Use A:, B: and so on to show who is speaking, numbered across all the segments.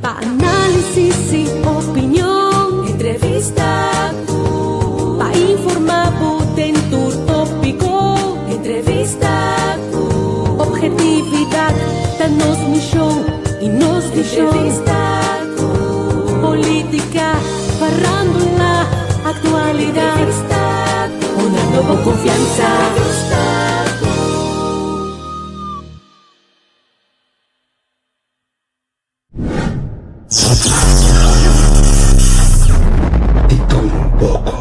A: Pa análisis y opinion. Entrevista cu. Pa informa bo den tur tópico. Entrevista cu. Objetividad ta nos misión y nos visión. Entrevista cu. Política, farándula, actualidad. Entrevista cu. Honrando bo confianza. Entrevista cu.
B: Di todo un poco.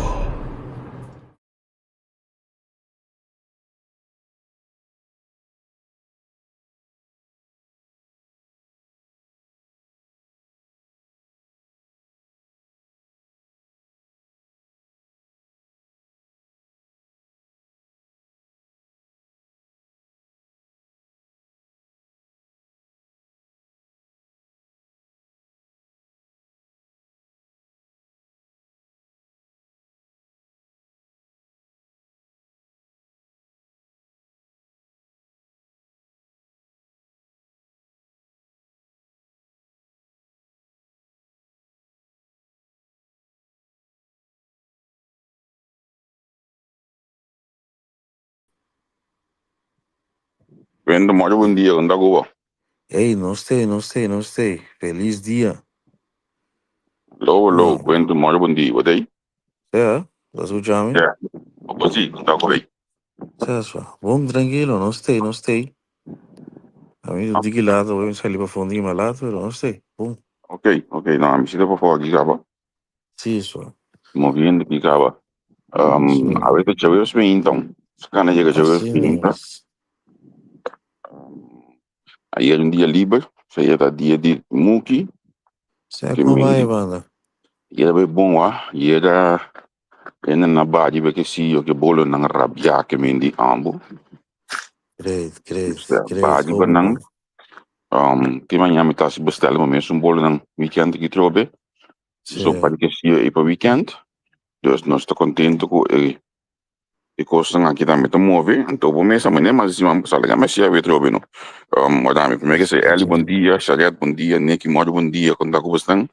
C: Wendo, moro bon dia, kon ta ku bo?
D: Ey, no stay, no stay, no stay. Feliz dia.
C: Lo, lo,
D: No.
C: Wendo, moro bon dia, bo ta ei?
D: Sea, ta escucha mi?
C: Ja, bo si, kon ta ku ei?
D: Sea, sua. Bon, tranquilo, no stay, no stay. A mi diki lato, voy a salir pa fondo di malato, pero no stay. Bon.
C: Ok, ok, no, a mi si ta pa for aki kaba.
D: Sí, sua.
C: Moviendo aki kaba.
D: Sí.
C: Awe ta djaweps meinta, Kana yega djaweps
D: Así
C: meinta.
D: mes.
C: Ayer un dia liber, ayer ta dia di Muki.
D: Sea
C: Que
D: como
C: mi-
D: vai, banda?
C: Ayer bai bon wa, ayer ene na baji be ke si yo ke bolo nan rabia ke men di ambo.
D: Great, great,
C: Sea,
D: great.
C: baji
D: Hopi
C: pa nan.
D: bon.
C: Te mañana mi ta si bestel mo mes un bolo nan weekend ki trobe.
D: Sí.
C: So pa di ke si e pa weekend. Dus nos ta contento ku e e kosnan aki tambe ta move. Anto bo mesa mane mas siman pasá laga mi hasié awe trobe no. Ora mi primer ke sey Elly bon dia, Sharet bon dia, Nicky mòrdu bon dia, kon ta ku bosnan?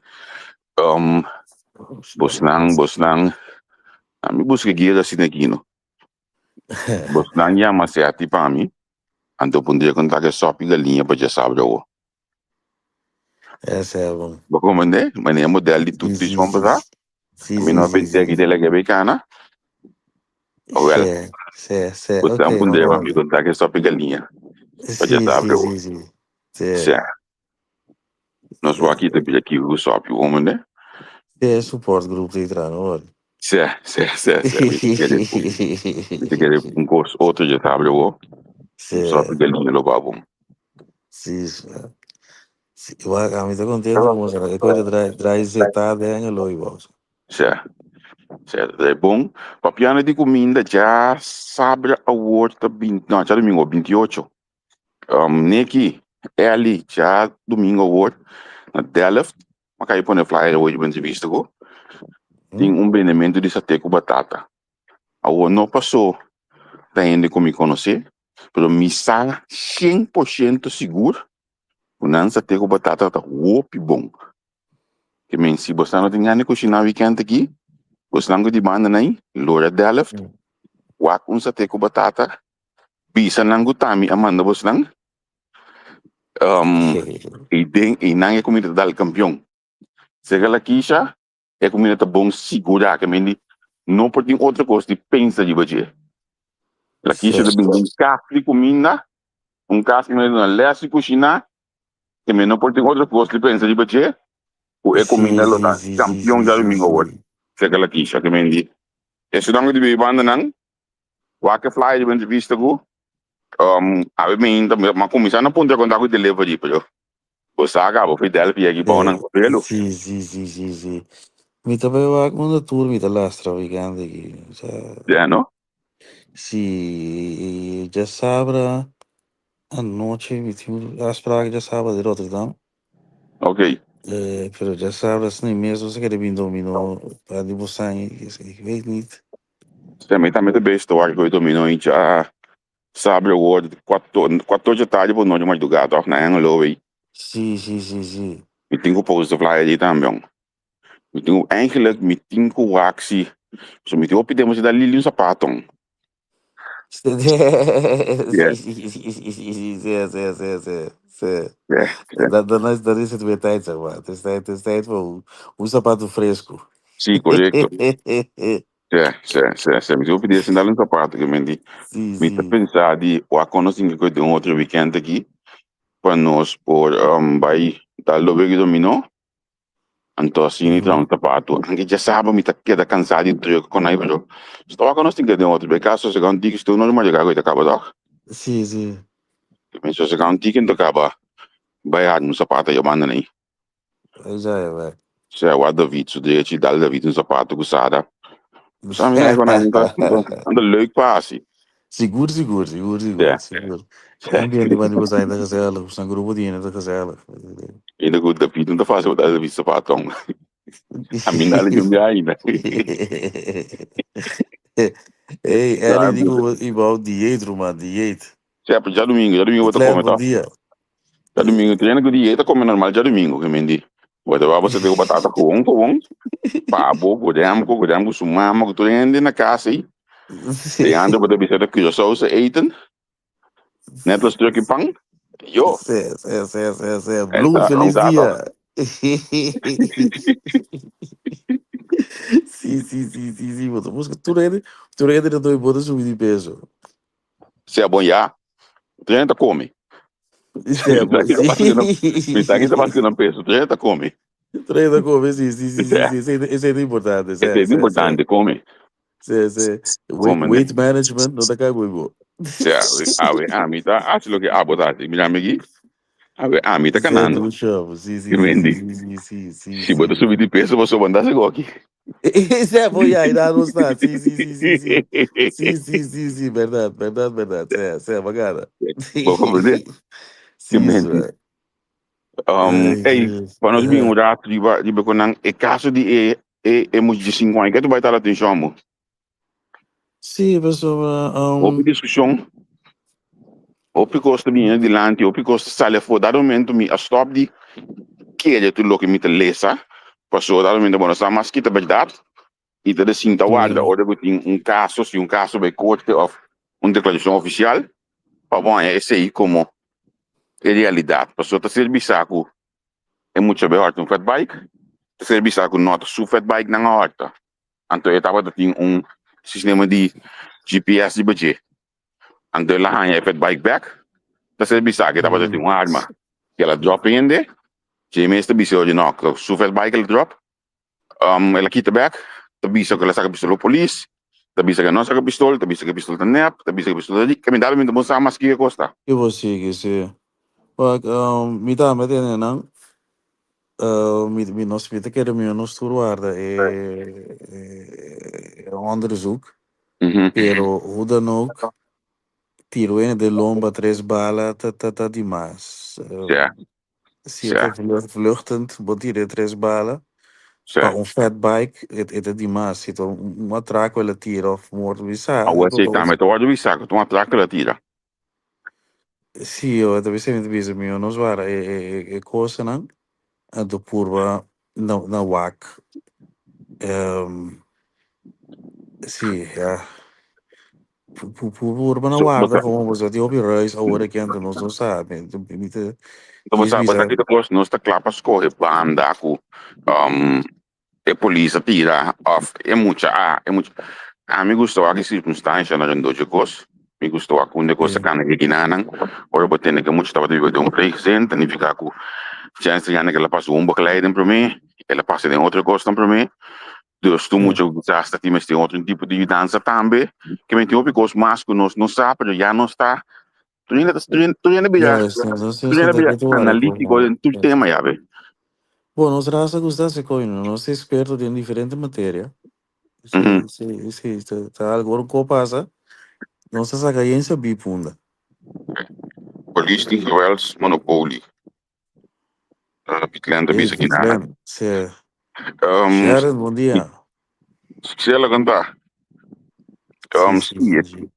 C: Bosnan, bosnan, ami buska guia asina aki no. Bosnan yama Seti pa mi, anto pun dia kon ta ke sòpi galiña pa djasabra awo.
D: Ese es bon.
C: Bo comprende? Mane model di
D: Sí,
C: tutu
D: sí,
C: siman
D: sí.
C: pasá.
D: Sí,
C: Mi
D: sí,
C: no
D: sí,
C: pensé
D: sí.
C: aki te laga bay cana. Well,
D: Sí, sí, sí.
C: Bo
D: Ok,
C: ta
D: no
C: pundre pa mi
D: problem.
C: kon ta ke sòpi galiña pa
D: Sí,
C: djasabra
D: sí,
C: awo.
D: sí, sí. Sí.
C: Sea, nos wak ta bira ki ku sòpi, bo comprende?
D: Sí, support group di tra, no worry.
C: Sea, sea, sea, sea. Mi ta kere mi ta kere un kos otro djasabra awo.
D: Sí,
C: Sòpi galiña lo ba bon.
D: sí, sí. Sí, igual, a mi ta contento como se e koe ta draai, draai zeta de Hengelo y box.
C: Sea, sea, ta draai bon. Papiando di kuminda, djasabra awor ta bin, no, djadumingu 28. Nicky, Elly, djadumingu awor na Delft, mi a kai pone flyer awor riba entrevista ku, tin un bendementu di saté ku batata. Awor no pasó ta hende ku mi konosé, pero mi sa 100% sigur ku nan saté ku batata ta hopi bon. Ke men si boso no tin gana di kushiná wikènt aki, boso ku di banda nan lora Delft, wak un saté ku batata, bisa nan ku Tami a manda boso i den i nan e kumida ta dal kampion. Sega Lakisha, e kumida ta bon sigurá, ke men di no por tin otro kos di pensa riba dje. Lakisha ta bin ku un kas di kuminda, un kas ku mi a duna lès di kushiná, ke men no por tin otro kos di pensa riba dje, ku e kuminda lo ta kampion djadumingu awor. Sega Lakisha, ke men di esunnan ku di biba bandanan, Wak e flyer riba entrevista ku awe mi ainda mi a kuminsá na puntra konta ku delivery pero bo sa kaba Fidel pia aki bou nan pelo.
D: Sí, sí, sí, sí, sí. Mi ta bai wak unda tur mi ta lastra weekend aki. O sea,
C: Ya no?
D: sí, i djasabra anochi mi tin afspraak djasabra di Rotterdam.
C: Ok.
D: Pero djasabra asina mes nos a kere bin domino pa di bosan ik weet niet.
C: Sí, mi tambe ta bes ta wak ku e domino i dja sabra awor kuato kuato dja tardi por nochi mardugá tòg na Hengelo ei.
D: Sí, sí, sí, sí.
C: Mi tin ku post de flyer ei tambe. Mi tin ku, eigenlijk mi tin ku wak si. So mi tin hopi tempo sin da Lili un sapato.
D: Sí,
C: Yeah.
D: sí, sí, sí, sí, sí, sí, sí, sí, sí.
C: Yeah.
D: Dan is het weer tijd, zeg maar. Het is tijd voor un zapato fresco.
C: Sí, korekto. Sí, sí, sí, sí. Mi tin hopi dia sin dal un sapato ke men di.
D: Sí,
C: Mi ta
D: sí.
C: pensa di wak kon nos tin ke koe den un otro weekend aki pa nos por bai dal lo wega dominó. Anto asina i traha un zapato. Anke djasabra mi ta keda kansá di druk kon ai pero sta wak nos tin ke den otro beka sosegá un tiki si no yega ku ta kaba tok.
D: Sí, sí.
C: Mi sosegá un tiki anto kaba bai haya un zapato ayo banda nei.
D: Esei e bai.
C: Sea wak David su drechi dal David un zapato ku Sara. Sa mi na anda anda leuk pa hasi.
D: Sigur, sigur, sigur, sigur, sigur. E ambiente banda di boso ta gezellig, boso grupo di hende ta gezellig.
C: Ainda ku David no ta fácil pa dal David zapato. A mi dal djun bia ainda.
D: Hey, Ellie di ku ibao dieet ruman, dieet.
C: Sea, pero djadumingu, djadumingu bo ta
D: Claire,
C: come
D: bon
C: toch?
D: dia.
C: Djadumingu, trena ku dieta come normal djadumingu, ke men di. Bo ta wak bo sete ku batata gewoon gewoon. Pabo, godem ku godem ku su mama ku tur hende na kas ei. Leandro bo ta bisa ta Curaçaose eten. Net als stukje pan. Yo.
D: Sí, sí, sí, sí, sí. Bloem, feliz dia. Sí, sí, sí, sí, sí. Bo ta busca tur hende, tur hende ta doy bo ta subi di peso.
C: Sea bon ya. Tur hende ta come.
D: Sea bon, sí.
C: Mi sa ki ta bas ku nan peso. Tur hende ta come.
D: Tur hende ta come, sí, sí, sí, sí, sí. Esei, esei ta importante. Sí,
C: Esei ta
D: sí,
C: importante, come.
D: Sí, sí. Weight,
C: Come,
D: weight management no ta kai muy bo.
C: Sea, awe, ami ta hasi loke abo ta hasi. Mira mi aki. Awe, ami ta
D: Sí,
C: kanando.
D: tu show. Sí, sí, sí, sí,
C: Wendy.
D: sí, sí, sí, sí,
C: Si bo ta
D: sí.
C: subi di peso, bo sobanda sego aki.
D: Sea, bo ya, y daar no está. Sí, sí, sí, sí, sí. Sí, sí, sí, sí, verdad, verdad, verdad. Sea, sea, bagada.
C: Bo comprende?
D: Sí,
C: Menti.
D: sir. Ay,
C: Ey,
D: Dios.
C: pa nos bin
D: Ajá.
C: un rato riba, riba con nan, e caso di e, e, e mucha di 5 aña, ke tu bai tal atencion mo?
D: Sí, pasobra,
C: Hopi discusion, hopi cos ta bini dilanti, hopi cos ta sali afo. Dado momento mi a stop di kere tur loke mi ta lesa, pasobra dado momento bo no sa mas kita berdad, i ta desin ta warda ora ku tin un kaso, si un kaso bai korte òf un deklarashon ofisial, pa bo haña esei komo e realidat. Pasobra ta ser bisa ku e mucha bai hòrta un fatbike, ta ser bisa ku no ta su fatbike nan a hòrta. Anto e tabata tin un sistema di GPS riba dje. Anto el a haña e fatbike bèk, ta ser bisa ku e tabata tin un arma. I el a dròp hende, dje mes ta bisa oye no, su fatbike el a dròp. El a kita bek, ta bisa ku el a saka pistol pa polis, ta bisa ku el no a saka pistol, ta bisa ku e pistol ta nèp, ta bisa ku e pistol ta di. Kaminda mi ta bon sa mas kiko e kos ta.
D: Ki bo sigui, si. Wak, mi tambe tene nan. Mi, mi, nos, mi ta kere mi nos tur warda e, e onderzoek. Pero hoe dan ook, tiro ene den lomba tres bala ta, ta, ta dimas.
C: Ja.
D: Si e ta vluchtend, bo tira e tres bala. Pa un fat bike, e ta dimas. Si ta un atraco el a tira of moord, mi sa.
C: Awor si tambe ta wordo bisa cu ta un atraco el a tira.
D: Si, yo ta bisa, mi ta bisa mi nos wara e cosanan, anto purba na wak. Si, ya. Purba na warda como bo sa tin hopi ruis awor aki anto nos no sa. Mi ta
C: Bo sa bo sa kita kos nos ta kla pa skohe banda ku e polis a tira of e mucha a e mucha ami gusta wak e sirkunstansha na rondó dje kos mi gusta wak unda e kos ta kana e ginanan ora bo tende ku e mucha tabata biba den un pleeggezin ta nifiká ku chèns ta yanda ku el a pasa un begeleiding promé el a pasa den otro kosnan promé Dus tur mucha ku kisas ta tin mester otro tipo di yudansa tambe. Ke men tin hopi kos mas ku nos no sa, pero ya nos ta tur hende ta tur hende bira tur hende bira analítiko den tur tema ya be.
D: Bo, nos rasa gusta hasi koño, nos ta eksperto den diferente materia. Si, si, si, ta ta algo ora ku pasa, nos ta saka yen sabí punda.
C: Polis tin geweldsmonopolie. Pitlen ta
D: Hey,
C: bisa kina.
D: Pitlen, sí. Sharon, bon dia.
C: Sela kanta.
D: Sí, sí, sí, sí.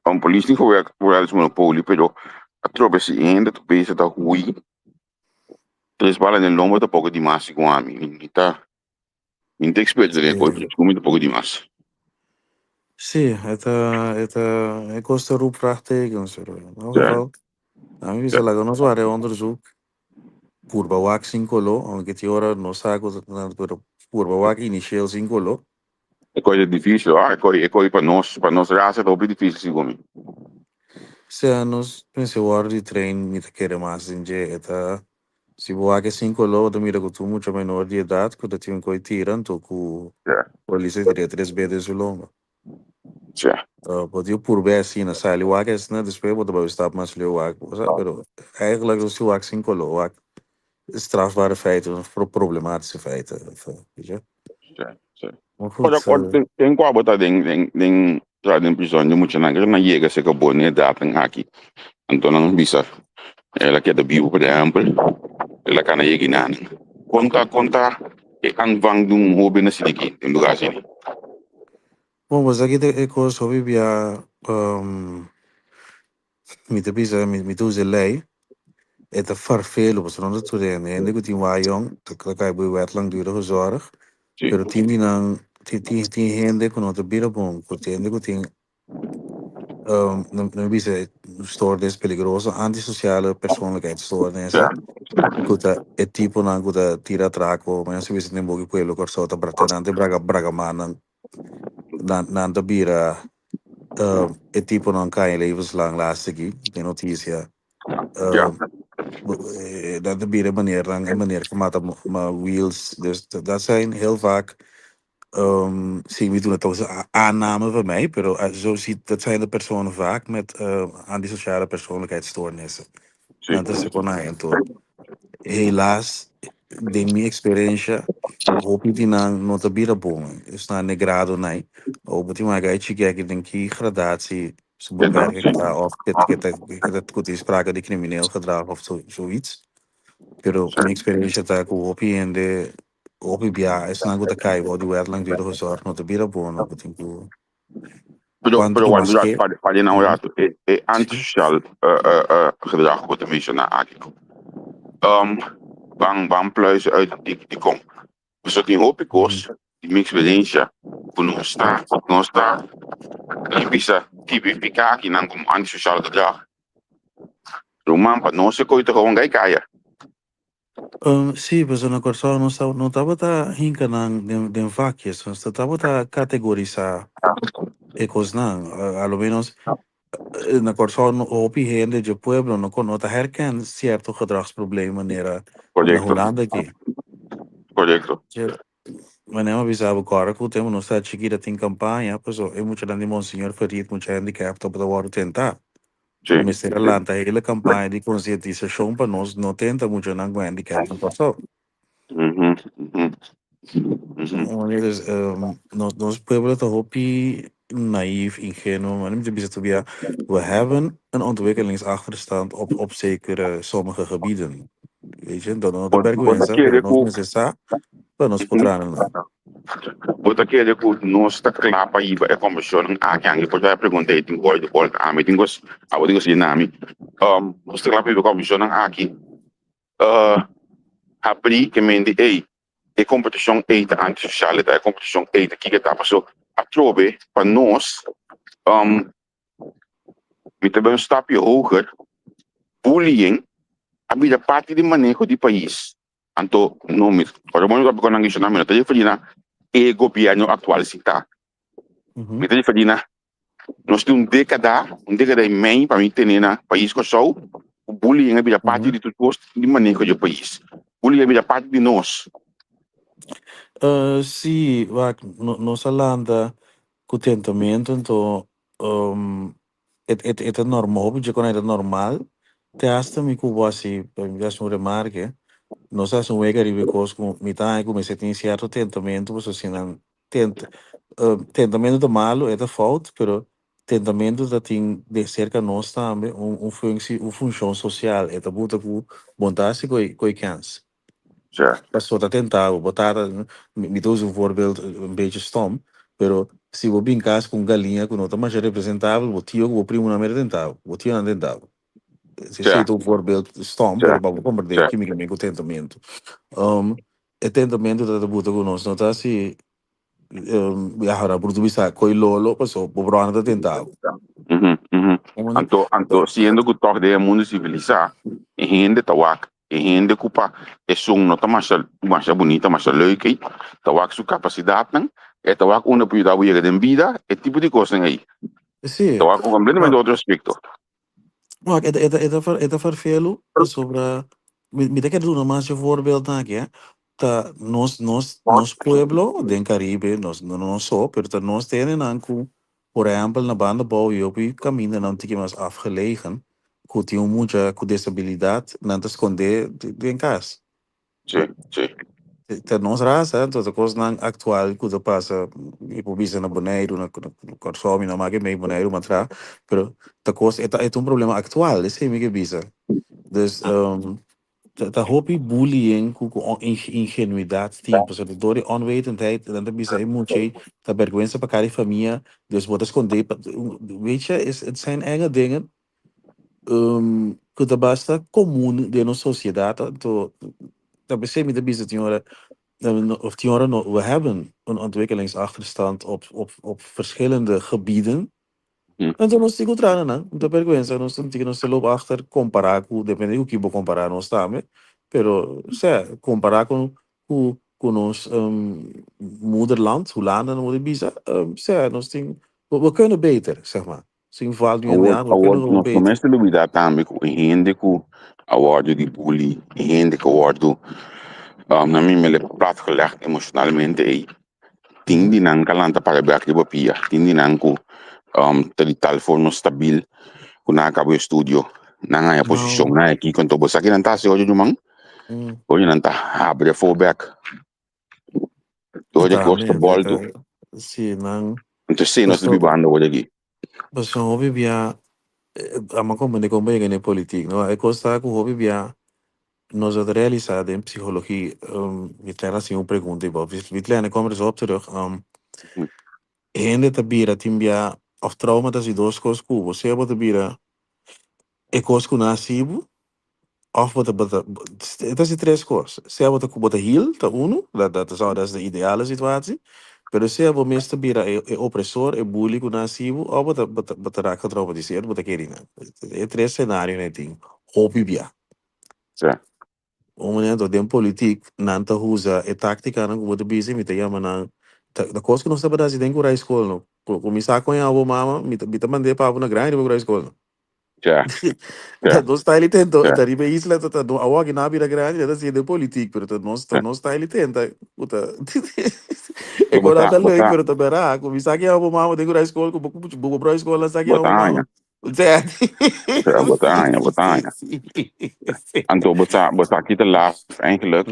C: Um, polis tin geweldsmonopolie, pero atrobe si hende ta bisa ta hui. Tres bala den lomba ta poko dimas segun ami. Mi ta mi no ta eksperto den e kos, pero segun mi ta poko dimas.
D: Sí, e ta e ta e kos ta roep vraagtekens, pero in elk geval, ami bisa laga nos wak e onderzoek, purba wak sin kolo, aunke tin ora no sa ku ta pero purba wak initieel sin kolo.
C: E kos ta difisil, ah, e kos e kos pa nos pa nos rasa ta hopi difisil segun mi.
D: Sea nos mester wòrdu di train mi ta kere mas den dje e ta si bo wak e sin kolo bo ta mira ku tur mucha menor di edat ku ta tin un koi tira anto ku polis a tira tres be den su lomba. Bo tin purbe asina sali wak esna despues bo ta bai un stap mas leu wak bo sa pero eigenlijk nos tin wak sin kolo wak strafbare feiten of problematische feiten weet je. Maar goed.
C: Ora ora ten ten kua bo ta den den den tra den prison di muchanan kiko nan yega serka bo na e edatnan aki anto nan bisa el a keda bibu por ehempel el a kana yega inanan kon ta kon ta e aanvang di un hoben asina aki den lugar asina.
D: Bon pues aki ta e kos hopi bia Mi ta bisa, mi ta usa e lei, e ta farfelu, pasobra no ta tur hende. Hende ku tin wayon ta kai bo e wet langdurige zorg, pero tin di nan, tin tin tin hende ku no ta bira bon, ku tin hende ku tin, no mi bisa stoornis peligroso, antisosiale persoonlijkheidsstoornissen, ku ta e tiponan ku ta tira atrako, manera nos ta bisa den boki pueblo Kòrsou ta nan ta braga bragamannan, nan nan ta bira E tiponan kai levenslang laatste aki den notisia. Dat ta bira e maniernan, e manier ku mata wheels. Dus dat zijn heel vaak, si mi duna toch aanname van mij, pero zo ziet, dat zijn de personen vaak met antisociale persoonlijkheidsstoornissen. Nan ta sekonan enton. Helaas, den mi experiencia, hopi di nan no ta bira bon. Esnan n'e grado nai. O bo tin wak ai chiki aki den ki gradatie su beperking ta of ke ke ta ke ta ku tin sprake di crimineel gedrag of zo zoiets. Pero mi experiencia ta ku hopi hende, hopi bia esnan ku ta kai bou di wet langdurige zorg no ta bira bon no. Bo tin ku
C: Pero,
D: Cuanto
C: pero
D: cu
C: wak,
D: mas ke.
C: pa, pa na un rato, e, e antisocial uh, uh, uh, gedrag ku bo ta menshoná aki. Um, ban, ban pluizen uit di, di kon. Pasobra tin hopi kos di mi eksperiencia ku nos ta, nos ta bisa tipifiká akinan komo antisocial gedrag. Ruman, pa nos e koe ta gewoon gai kaya.
D: Sí, pasobra na Kòrsou nos ta no tabata hinka nan den den vakjes, nos ta tabata kategorisá e kosnan. A lo ménos na Kòrsou no hopi hende dje pueblo no no ta herken sierto gedragsprobleem manera na Hulanda aki.
C: Korekto.
D: Manera mi a bisa bo kòrda ku tempu nos ta chikita tin kampaña, pasobra e muchanan di Monseñor Ferriet mucha handicap tabata wòrdu tentá. Mester a lanta hele kampaña di konsientisashon pa nos no tenta muchanan ku handicap na Kòrsou. Dus nos pueblo ta hopi naïef, ingenuo, maar mi ta bisa tobia, we hebben een ontwikkelingsachterstand op op zekere sommige gebieden. Weet je, dat no ta bergwensa, pero nos mester sa pa nos por traha na nan.
C: Bo ta kere ku nos ta kla pa hiba e kombershonnan aki? Anke por ta pregunta ei tin goi di bolta ami tin kos abo tin kos yena mi. Nos ta kla pa hiba e kombershonnan aki? Habrí ke mente ei e kompetishon ei ta antisosial e ta e kompetishon ei ta kiko e ta paso atrobe pa nos mi ta bai un stapje hoger bullying a bira parti di maneho di pais anto no mi ora bo mi papia ku nan mi no ta referí na e gobierno aktual si ta mi ta referí na Nos tin un dékada, un dékada i mei pa mi tene na pais Kòrsou ku bullying a bira parti di tur kos di maneho di e pais. Bullying a bira parti di nos.
D: Sí, wak, nos a lanta ku tentamentu, anto e ta normal, hopi dje kon e ta normal, te hasta mi ku bo hasi, mi hasi un remarke, nos a hasi un wega riba e kos ku mi ta haña ku mester tin sierto tentamentu pasobra si nan Tent, tentamentu ta malu, e ta fout, pero tentamentu ta tin de serka nos tambe un un functie, un funcion social. E ta buta ku bon ta hasi koe koe kens. Paso ta tenta bo, bo tata, mi ta usa un voorbeeld un beetje stom, pero si bo bin kas ku un galiña ku no ta masha representabel, bo tio ku bo primonan mester tenta bo, bo tionan tenta bo. Esei ta un voorbeeld stom, pero pa bo komprendé kimi ke men ku tentamentu. E tentamentu ta ta buta ku nos no ta hasi ya ahora brutu bisa koi lolo paso bo bròna ta tenta bo.
C: Anto, anto siendo ku tòg den e mundu sivilisá e hende ta wak e hende ku pa esun no ta masha masha bunita masha leuk ei ta wak su kapasidatnan e ta wak unda por yuda bo yega den bida e tipo di kosnan ei ta wak un kompletamente otro aspekto.
D: Wak, e ta, e ta, e ta, e ta ferfelu pasobra mi, mi ta kere duna mas e voorbeeldnan aki, hè. Ta nos, nos, nos pueblo den Caribe, nos, no nos so, pero ta nos tenenan ku, por ehempel, na banda bou y hopi kamindanan un tiki mas afgelegen, ku tin un mucha ku desabilidat, nan ta skondé den kas.
C: Sí, sí.
D: Ta nos rasa, anto ta kosnan aktual ku ta pasa, mi por bisa na Boneiru, na Kòrsou, mi no make mei Boneiru mas tra, pero ta kos, e ta e ta un problema aktual, esei mi ke bisa. Dus ta hopi bullying ku ku ingenuidat tin, pasobra dor di onwetendheid nan ta bisa e mucha ei ta bèrgwensa pa kara e famia, dus bo ta skondé pa, weet je, het zijn enge dingen. Ku ta basta komun den nos sosiedat, anto ta p'esei mi ta bisa tin ora, of tin ora no, we hebben een ontwikkelingsachterstand op op op verschillende gebieden, anto nos tin ku traha na nan, no ta bèrgwensa, nos ta tin nos ta loop achter kompará ku, depende di ku ki bo kompará nos tambe, pero sea kompará ku ku ku nos moederland, Hulanda nan por bisa, sea nos tin, we kunnen beter, zeg maar. Sin val di
C: Awor, awor nos no mester lubida tambe ku e hende ku a wòrdu di bully, e hende ku a wòrdu nan mi mele platgelegd emoshonalmente ei, tin di nan ka lanta para bèk riba pia, tin di nan ku ta di tal forma stabil ku nan a kaba e estudio, nan haña posishon, nan haña kiko, anto bo sa ki nan ta hasi ochi ruman? Ochi nan ta habri afó bèk. Door de kos ta bòltu.
D: Sí, nan.
C: Anto esei nos ta bibando awor aki.
D: Pasobra hopi bia, amo komprende kon bo yega na e politik, no? E kos ta ku hopi bia nos a ta realisá den psikologi, mi ta hasi un pregunta i bo, mi ta lene kom er zo op terug, hende ta bira tin bia òf trauma ta hasi dos kos ku bo, sea bo ta bira e kos ku nan hasi bo, Of bo ta bo ta e ta si tres kos, sea bo ta ku bo ta heal ta unu, dat dat is dat is de ideale situatie, pero sea bo mes ta bira e e opresor, e bully ku nan hasi bo, of bo ta bo ta bo ta raak getraumatiseerd, bo ta keri nan. E tres scenarionan e tin hopi bia.
C: Sí.
D: Un manera anto den politiek nan ta usa e taktikanan ku bo ta bisa, mi ta yama nan ta ta kos ku nos tabata hasi den kurai skol no, ku ku mi sa koña bo mama mi ta mi ta mand'é pa bo na grandi riba kurai skol no.
C: Ja.
D: Ta nos style tenta, ta riba isla ta ta no awor aki nan a bira grandi nan ta siendo politiek pero ta nos ta nos style tenta ku ta e
C: Bo
D: kos
C: ta
D: ta
C: bo
D: leuk
C: ta
D: pero ta bera ku mi sa ki abo mama den ku school ku bo bo bro school nan sa ki
C: bo
D: abo
C: ta
D: mama
C: haña. Ja, bo ta haña, bo ta haña. Anto bo sa bo sa kita laf eigenlijk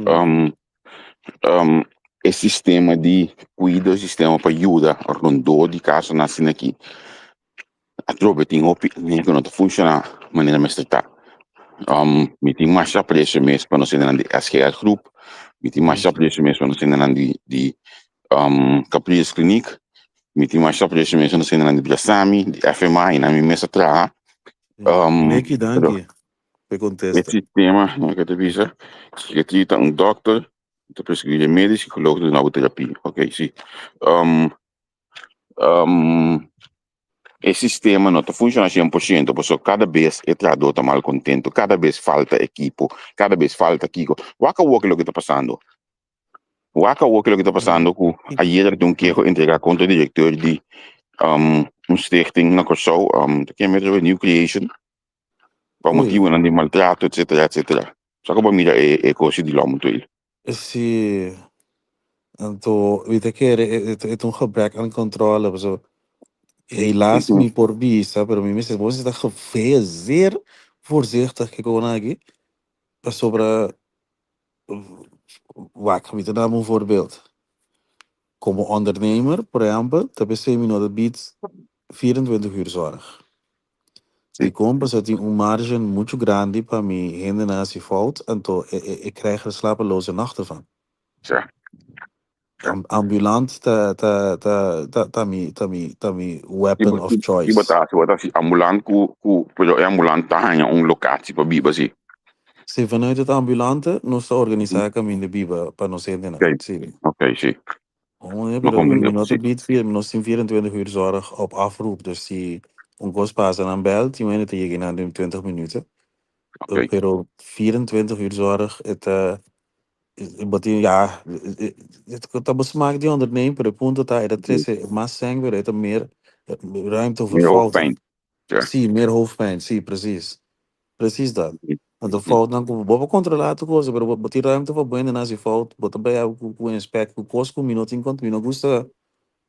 C: e sistema di kuido, e sistema pa yuda rondó di kasonan asina aki. Atrobe tin hopi hende ku no ta funshoná manera mester ta. Mi tin masha apresio mes pa nos hendenan di SGR Groep, mi tin masha apresio mes pa nos hendenan di di Capriles Kliniek, mi tin masha apresio mes pa nos hendenan di Brasami, di FMA, i nan mi mes a traha.
D: Meki, danki pa e
C: E
D: kontesta.
C: sistema, no ke ta bisa, psikiatria ta un dòkter ta preskribí remedi, psikólogo ta duna bo terapia. Oké, si. E sistema no ta funciona 100% pasobra cada bes e trahador ta mal contento, cada bes falta ekipo, cada bes falta kiko. Wak awor ke loke ta pasando. Wak awor ke loke ta pasando ku ayer tin un keho entrega kontra direkteur di un stichting na Kòrsou, ta kende mi New Creation, pa motibunan di maltrato etcetera etcetera. Sa ku bo a mira e kosi di Lòmmentuil?
D: Sí, anto mi ta kere e e ta un gebrek aan controle pasobra helaas mi por bisa pero mi mester bo mester ta ge zeer voorzichtig ke kon aki pasobra wak mi ta daba un voorbeeld komo ondernemer por ehempel ta pesey mi no ta bid 24 uur zorg. Dikon? Pasobra tin un margen muchu grandi pa mi hendenan hasi fout, anto e krijg er slapeloze nachten van.
C: Ja.
D: Ambulant ta ta ta ta ta mi ta mi ta mi weapon of
C: Si
D: choice.
C: bo ta si bo ta si ambulant ku ku pero e ambulant ta haña un lokatie pa biba si.
D: Si vanuit het ambulante nos ta organisá kaminda biba pa nos hendenan.
C: Oké,
D: Si.
C: oké, si.
D: Oh, nee,
C: Ma
D: pero
C: comprende,
D: mi no ta
C: si.
D: bied vier, nos tin 24 uur zorg op afroep. Dus si un kos pasa nan bel, tin hende ta yega nan den 20 minuten.
C: Oké.
D: Pero 24 uur zorg, e ta Bo tin, ja, ta bo smaak di ondernemen, pero e punto ta, e ta trece mas sèn, pero e ta meer ruimte voor
C: Meer
D: fouten.
C: hoofdpijn. Ja.
D: Sí, meer hoofdpijn, sí, precies. Precies dat. Want de foutnan ku bo por kontrolá tur cosa, pero bo tin ruimte pa bo hende hasi fout, bo ta bay ku ku inspect ku kos ku mi no tin mi no gusta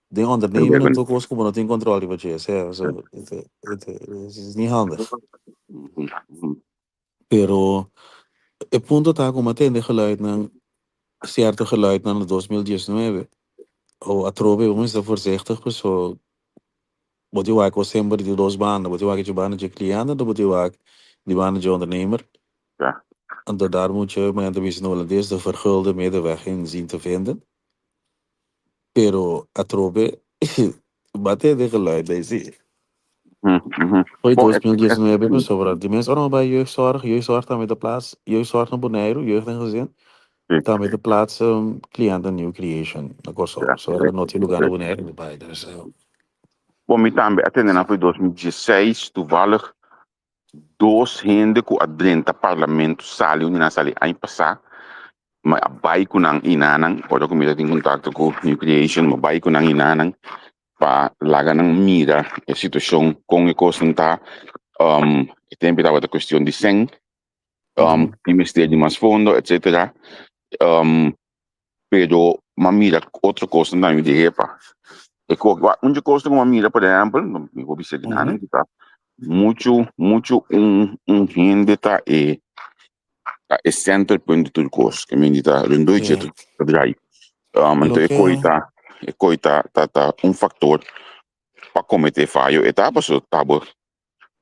D: den ondernemen en tur kos ku bo no tin kontrol riba dje, sea, so, het, het, het is niet handig. Pero e punto ta ku mi a tende geluidnan, sierto geluidnan na 2019, o atrobe bo mester voorzichtig paso bo tin wak semper di dos banda, bo tin wak dje banda dje cliente anto bo tin wak di banda dje ondernemer.
C: Ja.
D: Anto daar moet je, men ta bisa na holandes, de vergulde middenweg in zien te vinden. Pero atrobe bo a tende geluid ei si. Foi 2019 pasobra di mes ora mi bai jeugdzorg, jeugdzorg tambe ta plaats, jeugdzorg na Boneiru, jeugd en gezin, tambe ta plaats cliënten new creation na Kòrsou. So no tin lugar na Boneiru mi bai dus.
C: Bon mi tambe a tende nan foi 2016 toevallig dos hende ku a drenta parlamento sali un di nan sali aña pasá mi a bai ku nan i nanan ora ku mi ta tin kontakto ku New Creation mi a bai ku nan i nanan pa laga nan mira e situashon kon e kosnan ta e tempu tabata kuestion di sèn tin mester di mas fondo etsetera pero m'a mira otro kosnan tambe di hepa. E ko un dje kosnan ku m'a mira por ehèmpel, mi por bisa di nan ta muchu muchu un un hende ta e ta e centerpunt di tur kos, ke men di ta rondó dje tur ta drai. Anto e koi ta e koi ta ta ta un faktor pa kometé fayo e ta pasobra ta bo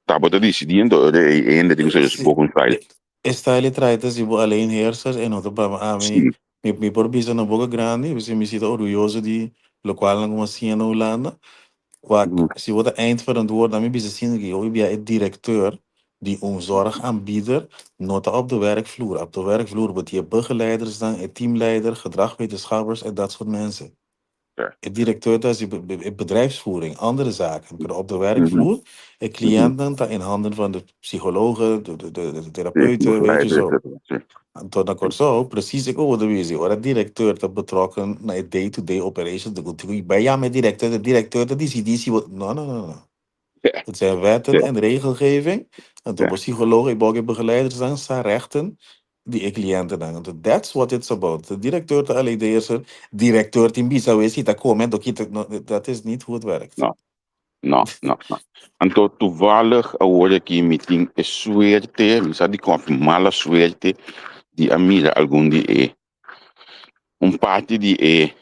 C: Ta bo ta disidí enton ora e hende tin ku sa su boek un style.
D: E style e trae ta si bo alleenheerser e no ta pa ami mi mi por bisa na boka grandi pasobra mi si ta orguyoso di lokual nan ku mi a siña na Hulanda wak si bo ta eindverantwoord ami bisa asina ki hopi bia e direkteur di un zorgaanbieder no ta op de werkvloer op de werkvloer bo tin e begeleidersnan e teamleider gedragwetenschappers en dat soort mensen. E directeur ta hasi e bedrijfsvoering, andere zaken, pero op de werkvloer, e cliënten ta in handen van de psychologen, de, de, de, de therapeuten, weet je zo. Anto na Kòrsou, precies ik ook wat ora directeur ta betrokken na e day-to-day operations, de ku bai yama e directeur, de directeur ta disidí si bo, no, no, no, no. Het zijn wetten en regelgeving. Anto bo psycholoog i bo e begeleiders sa rechten di e cliëntennan. Anto that's what it's about. De directeur ta alleen de eerste directeur tin bisa we si ta come anto kita no, dat is niet hoe het werkt.
C: No, no, no, no. Anto toevallig awor aki mi tin e suerte, mi sa di con mala suerte di a mira algun di e un parti di e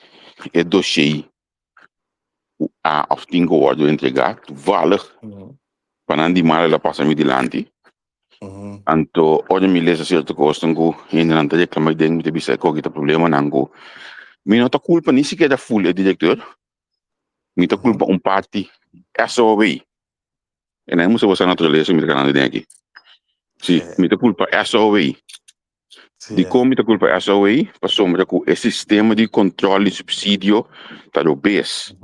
C: e dossier ku a of tin ku wòrdu entregá toevallig pa nan di mal el a pasa mi dilanti. Anto ora mi lesa sierto kosnan ku hendenan ta reklamá den mi ta bisa e koki ta problemanan ku mi no ta kulpa ni sikiera ful e direktor, mi ta kulpa un parti SOW. E nan mustra bo sa naturalesa ku mi ta kanando den aki. Si, mi ta kulpa SOW. Dikon mi ta kulpa SOA? Pasobra ku e sistema di kontrol di supsidio ta robes.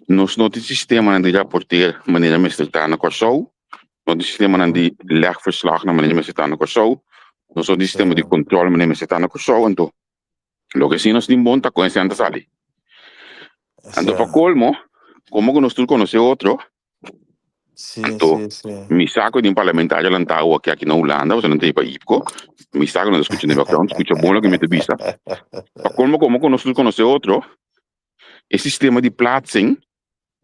C: Nos no tin sistemanan di raporteer manera mester ta na Kòrsou, no tin sistemanan di leg verslag na manera mester ta na Kòrsou, nos no tin sistema di kontrol manera mester ta na Kòrsou, anto loke si nos tin bon ta kon esnan ta sali. Anto pa kolmo, komo ku nos tur konosé otro, Anto, mi sa ku tin parlamentario lantau aki aki na Hulanda, pasobra nan ta ei pa IPCO. Mi sa ku nan ta skucha den background, skucha bon loke mi ta bisa. Pa kolmo komo ku nos tur konosé otro, e sistema di plaatsing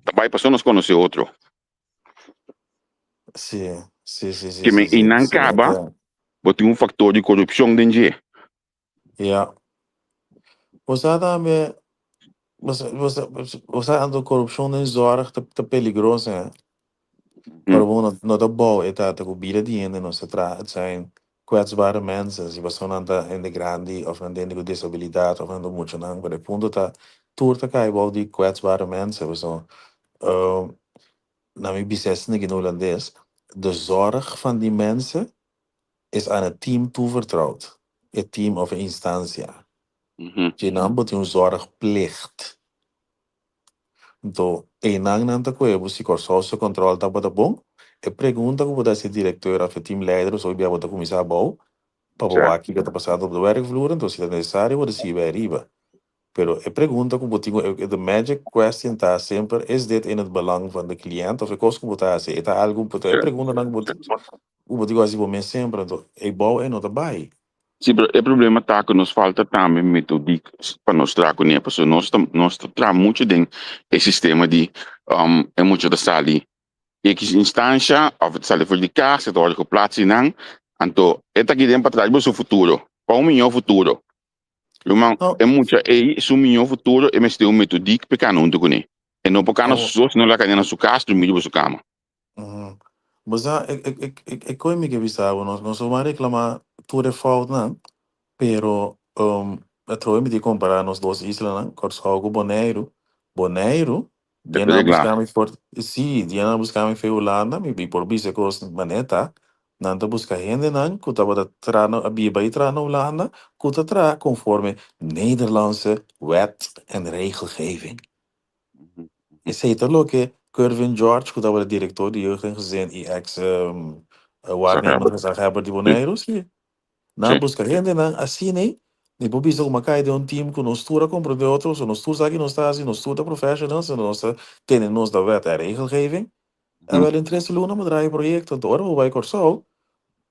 C: ta bai pasobra nos konosé otro. Ke men einan kaba, bo tin un faktor di korupshon den dje.
D: Ja. Bo sa tambe, bo sa, bo sa, bo sa anto korupshon den zorg ta, ta peligroso, hè. Pero bo no, no ta bou e tata ku bida di hende nos ta traha. Het zijn Kwetsbare mensen, si pasobra nan ta hende grandi of nan ta hende ku disabilidat of nan ta muchanan, pero e punto ta tur ta kai bou di kwetsbare mensen, pasobra na mi bisa esaki na hulandes, de zorg van die mensen is aan het team toevertrouwd, e team of e instansia. Dje nan bo tin un zorgplicht. Anto einan nan ta kohe bo si Kòrsou su kòntròl tabata bon. E pregunta ku bo ta hasi e direkteur òf e teamleider òf bia bo ta kuminsá abou pa bo wak kiko ta pasando op de werkvloer anto si ta nesesario bo ta sigui bai ariba. Pero e pregunta ku bo tin ku the magic question ta semper is dit in het belang van de cliënt òf e kos ku bo ta hasi e ta algu e preguntanan ku bo ku bo tin ku hasi bo mes semper anto e bou e no ta bai.
C: Sí, pero e problema ta ku nos falta tambe metodiek pa nos traha kuné, pasobra nos ta nos ta traha muchu den e sistema di e mucha ta sali X instansha òf e ta sali for di kas, e ta wòrdu geplaats einan, anto e ta kiden pa traha riba su futuro, pa un mihó futuro. Ruman, e mucha ei su mihó futuro e mester un metodiek pa e kana huntu kuné. E no por kana su so, sino lo a kana na su kas drumí riba su kama.
D: Bo sa, e e e e koe mi ke bisa bo, nos nos a reklamá tur e foutnan, pero atrobe mi tin kompará nos dos islanan, Kòrsou ku Boneiru. Boneiru,
C: E
D: dia nan a
C: regla.
D: buska mi for, sí, dia nan a buska mi for Hulanda, mi mi por bisa e kos manera ta, nan ta buska hendenan ku tabata traha na, a biba i traha na Hulanda, ku ta traha konforme Nederlandse wet en regelgeving. Esei ta loke Curvin George, ku tabata direktor di Jeugd en Gezin i eks waarnemend gezaghebber di Boneiru, si. Nan a buska hendenan asina ei. Mi por bisa ku mi a kai den un team ku nos tur a komprendé otro, so nos tur sa ki nos ta hasi, nos tur ta professionals, nos ta tene nos na wet en regelgeving. Awel den tres luna mi a draai e proyekto. Anto ora mi bai Kòrsou,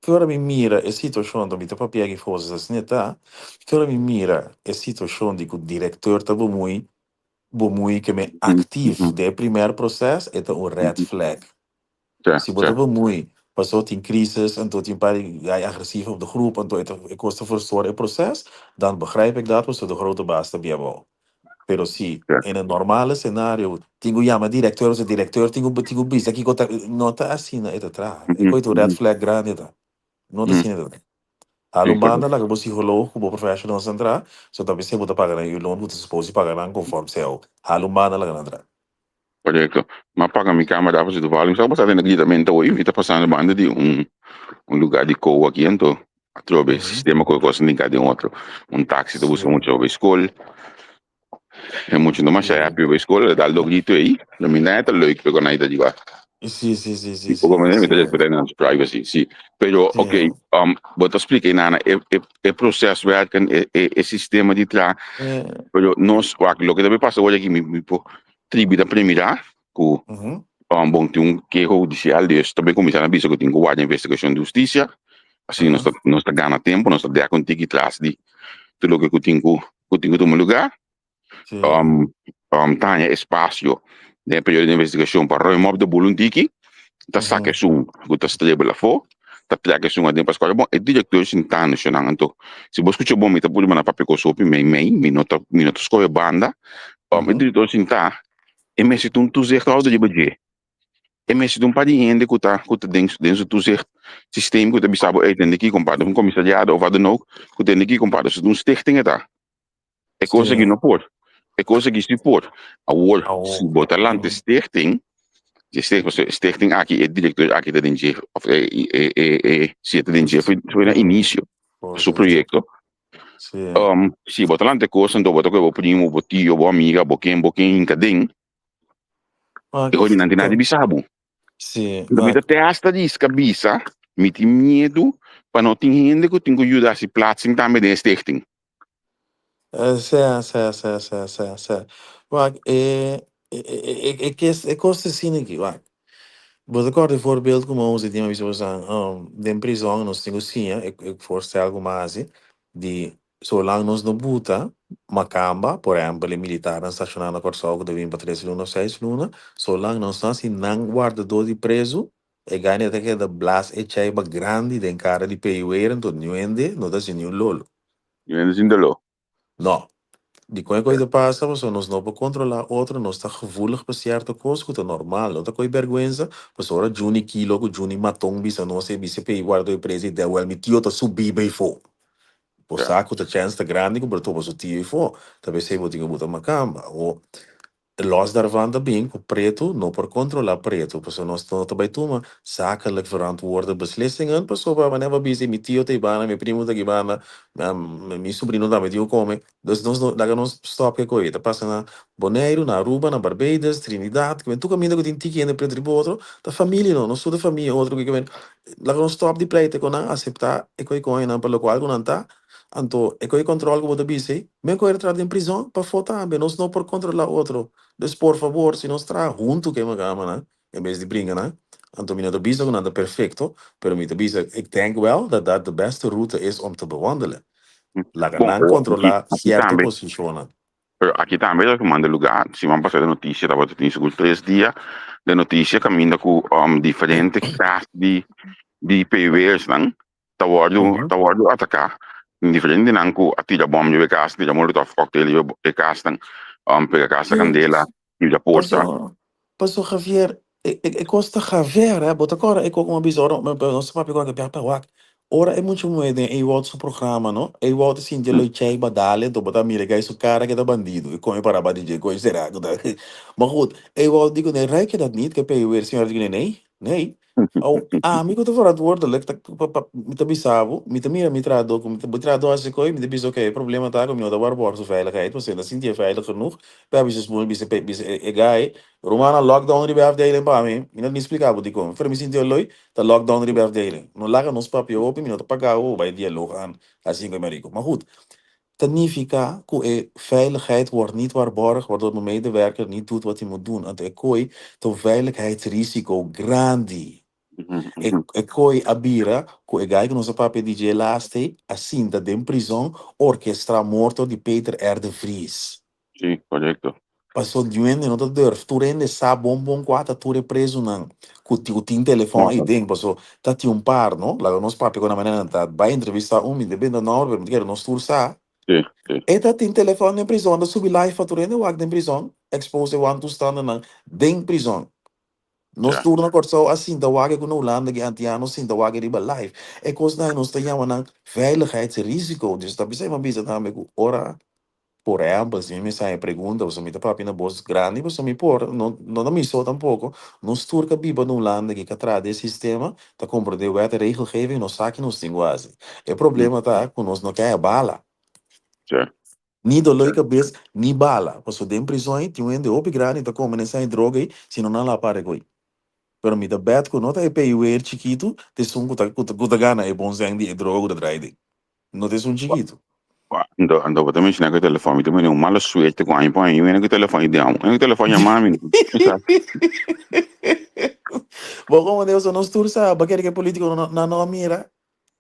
D: ki ora mi mira e situashon, anto mi ta papia aki fosas asina ta, ki ora mi mira e situashon di ku direkteur ta bemui Bo mui ke men aktief den e primer proses e ta un red flag. Si bo ta bemui paso tin crisis anto tin par di guy agresief op de groep anto e ta e kos ta verstoor e proses dan begrijp ik dat paso de grote baas ta bia abou. Pero si in een normale scenario tin ku yama directeur paso directeur tin ku tin ku bisa kiko ta no ta asina e ta traha. E koe ta un red flag grandi ta. No ta asina e ta traha. Hala un banda laga bo psicoloog cu bo professionals nan tra, so ta bis'e bo ta paga nan yu loon cu ta suppose di paga nan conform cao. Hala un banda laga nan tra.
C: Correcto. M'a paga mi camera pasobra toevallig mi staba pasando den e gritamento hoy, mi ta pasando banda di un un lugar di kou aki anto atrobe sistema cu e cosnan tin cay den otro. Un taxi ta busca mucha pa bay school. E mucha no masha happy pa bay school, e dal do grito ey. Lo mi ta leuk pe con nan ta di wak.
D: Sí, sí, sí, sí,
C: Di poco
D: sí,
C: manera mi ta
D: sí.
C: respeta nan su privacy, sí. Pero,
D: Sí.
C: ok, bo ta splika nana e, e, e proces werken, e, e, e sistema di tra,
D: Eh,
C: pero nos, wak, loke ta pasa awor aki, mi, mi por tribi ta premira ku bon tin un keho hudisial, dus ta bay kuminsá na bisa ku tin ku warda investigashon di hustisia, asina nos ta, nos ta gana tempo, nos ta dek un tiki tras di tur loke ku tin ku, ku tin ku tuma lugá.
D: Sí.
C: Ta haña espasio den e periodo di investigashon pa ruim op de boel un tiki, ta saka esun ku ta strebel afó, ta trek esun aden pa skòla. Bon, e direktor sintá na shonnan, anto si bo skucha bon mi ta pudi manda papia kos hopi mei mei, mi no ta mi no ta skohe banda, e direktor sintá e mester ta un toezichthouder riba dje. E mester ta un par di hende ku ta ku ta den den su toezicht systeem ku ta bisa bo, ey tende aki kompadre, un komisariado of wat dan ook, ku tende aki kompadre, su ta un stichting e ta. E kos aki no por. E kos aki si por. Awor, si bo ta lanta stichting, di stichting, pasobra e stichting aki, e directeur aki ta den dje, of e, e, e, e, si e ta den dje for, for na inicio, su proyecto. Si bo ta lanta e kos, anto bo ta kohe bo primo, bo tio, bo amiga, bo ken, bo ken hinka den, e hopi nan tin nada di bisa bo. Anto mi ta te hasta riska bisa, mi tin miedu pa no tin hende ku tin ku yuda hasi plaatsing tambe den e stichting.
D: Sea, sea, sea, sea, sea, sea. Wak, e, e, e, e, e, e kos ta asina aki, wak. Bo ta kòrda e voorbeeld ku mi a usa di mi a bisa boso, den prizòn nos tin ku siña, e, e voorstel ku mi a hasi, di solang nos no buta makamba, por ehèmpel e militarnan stashoná na Kòrsou ku ta bin pa tres luna òf seis luna, solang nos no hasi nan wardadó di prezu, e gane ta keda blas e chaiba grandi den kara di PUR, anto niun hende no ta hasi niun lolo.
C: Niun hende sin doló.
D: No. Dikon e kos ta pasa? Pasobra nos no por kontrolá otro, nos ta gevoelig pa sierto kos ku ta normal, no ta koi bèrgwensa, pasobra ora Juni Kilo ku Juni Maton bisa nos e bisa p'e warda e presa i dewel mi tio ta subi bai fo. Bo sa ku ta chèns ta grandi ku bo ta topa su tio ei fo, ta p'esei bo tin ku buta makamba. Awor, Los daarvan ta bin ku pretu no por kontrolá pretu, pasobra nos no ta bai tuma zakelijk verantwoorde beslissingen, pasobra manera bo bisa mi tio ta ei banda, mi primo ta aki banda, mi sobrino tambe tin ku kome, dus nos no laga nos stòp ke koe. Ta pasa na Boneiru, na Aruba, na Barbados, Trinidad, kimen tur kaminda ku tin tiki hende pretu riba otro, ta familia no, nos tur ta famia otro, kimen laga nos stòp di pleita ku nan, aseptá e koe koenan pa lokual ku nan ta. Anto e koe control ku bo ta bisa ei, men koe ta traha den prizon, pafó tambe, nos no por controla otro. Dus por fabor, si nos traha huntu ku e magamanan, en bes di bringa nan, anto mi no ta bisa ku nan ta perfecto, pero mi ta bisa, ik denk wel dat dat de beste route is om te bewandelen. Laga
C: Bon,
D: nan
C: pero aki,
D: controla
C: aki
D: cierto
C: tambe,
D: posicionnan.
C: pero aki tambe ta tumando lugar, siman pasá de noticia tabata tin sigur 3 dia de noticia kaminda ku um, diferente kas di di PW'ersnan ta wòrdu ta wòrdu ataká diferente nan ku a tira bòm riba e kas, tira molotov cocktail riba e kasnan, pega kas na kandela, kibra porta.
D: Paso, paso Javier, e e kos ta Javier hè, bo ta kòrda e kos ku mi a bisa ora nos ta papia ku nan ta wak, ora e mucha muhé den Ewout su programa no, Ewout ta sinti lo chei badale anto bo ta mira e guy su kara ke ta bandido, e kome para ba di dje koi sera ku ta, ma goed, Ewout di kuné ruik je dat niet, ke p'e weer señora di kuné nee, nee. Au, ami ku ta verantwoordelijk ta pa pa mi ta bisa bo, mi ta mira mi trahadó ku mi ta bo trahadó hasi koi, mi ta bisa oké e problema ta ku mi no ta warborg su veiligheid pasobra e ta sintié veilig genoeg pa bisa smoel bisa pe bisa e e guy rumannan lockdown riba e afdeling pa mi, mi no ni splika bo dikon pero mi sinti oloi ta lockdown riba e afdeling no laga nos papia hopi mi no ta paga bo bai dialoog aan asina ku e marico ma goed ta nifica cu e veiligheid wordt niet waarborgd waardoor de medewerker niet doet wat hij moet doen. Anto e kooi ta un veiligheidsrisico grandi. E e kooi a bira cu e guy cu nos a papia di dje laatste a sinta den prison orkestra morto di Peter R. de Vries.
C: Sí, correcto.
D: Paso niun hende no ta durf, tur hende sa bon bon kua ta tur e prezunan ku ku tin telefòn ei den, paso ta tin un par no, laga nos papia ku nan manera nan ta bai entrevistá un, mi ta benta nòmber pero mi ta kere nos tur sa,
C: Sí, sí.
D: e ta tin telefòn den prizòn ta subi live pa tur hende wak den prizòn, expose e wantoestandennan den prizòn. Nos
C: Ja.
D: tur na Kòrsou a sinta wak ku na Hulanda ki antiano sinta wak riba live. E kosnan ei nos ta yama nan veiligheidsrisico, dus ta bisa mi a bisa tambe ku ora Por ehèmpel, si mi mester haña pregunta, pasobra mi ta papia na bos grandi, pasobra mi por, no, no ta mi so tampoko, nos tur ka biba na un landa ki ka traha den sistema, ta komprendé wet en regelgeving, nos sa ki nos tin ku hasi. E problema ta ku nos no ke haña bala.
C: Sí.
D: Ni doló di kabes, ni bala. Pasobra den prizòn ei tin un hende hopi grandi ta kome na esei droga ei, si no nan la para ko'i. Pero mi ta bèt ku no ta e payweer chikitu ta esun ku ta ku ta gana e bon sèn di e droga ku ta drai den. No ta esun chikitu.
C: Anto, anto bo ta mencioná ku e telefòn, mi ta mira un mala suerte ku aña pa aña, mi ku e telefòn i den, mi ku e telefòn yama mi.
D: Bo komo Deus nos tur sa, bo kere ku e politiko no nan no a mira?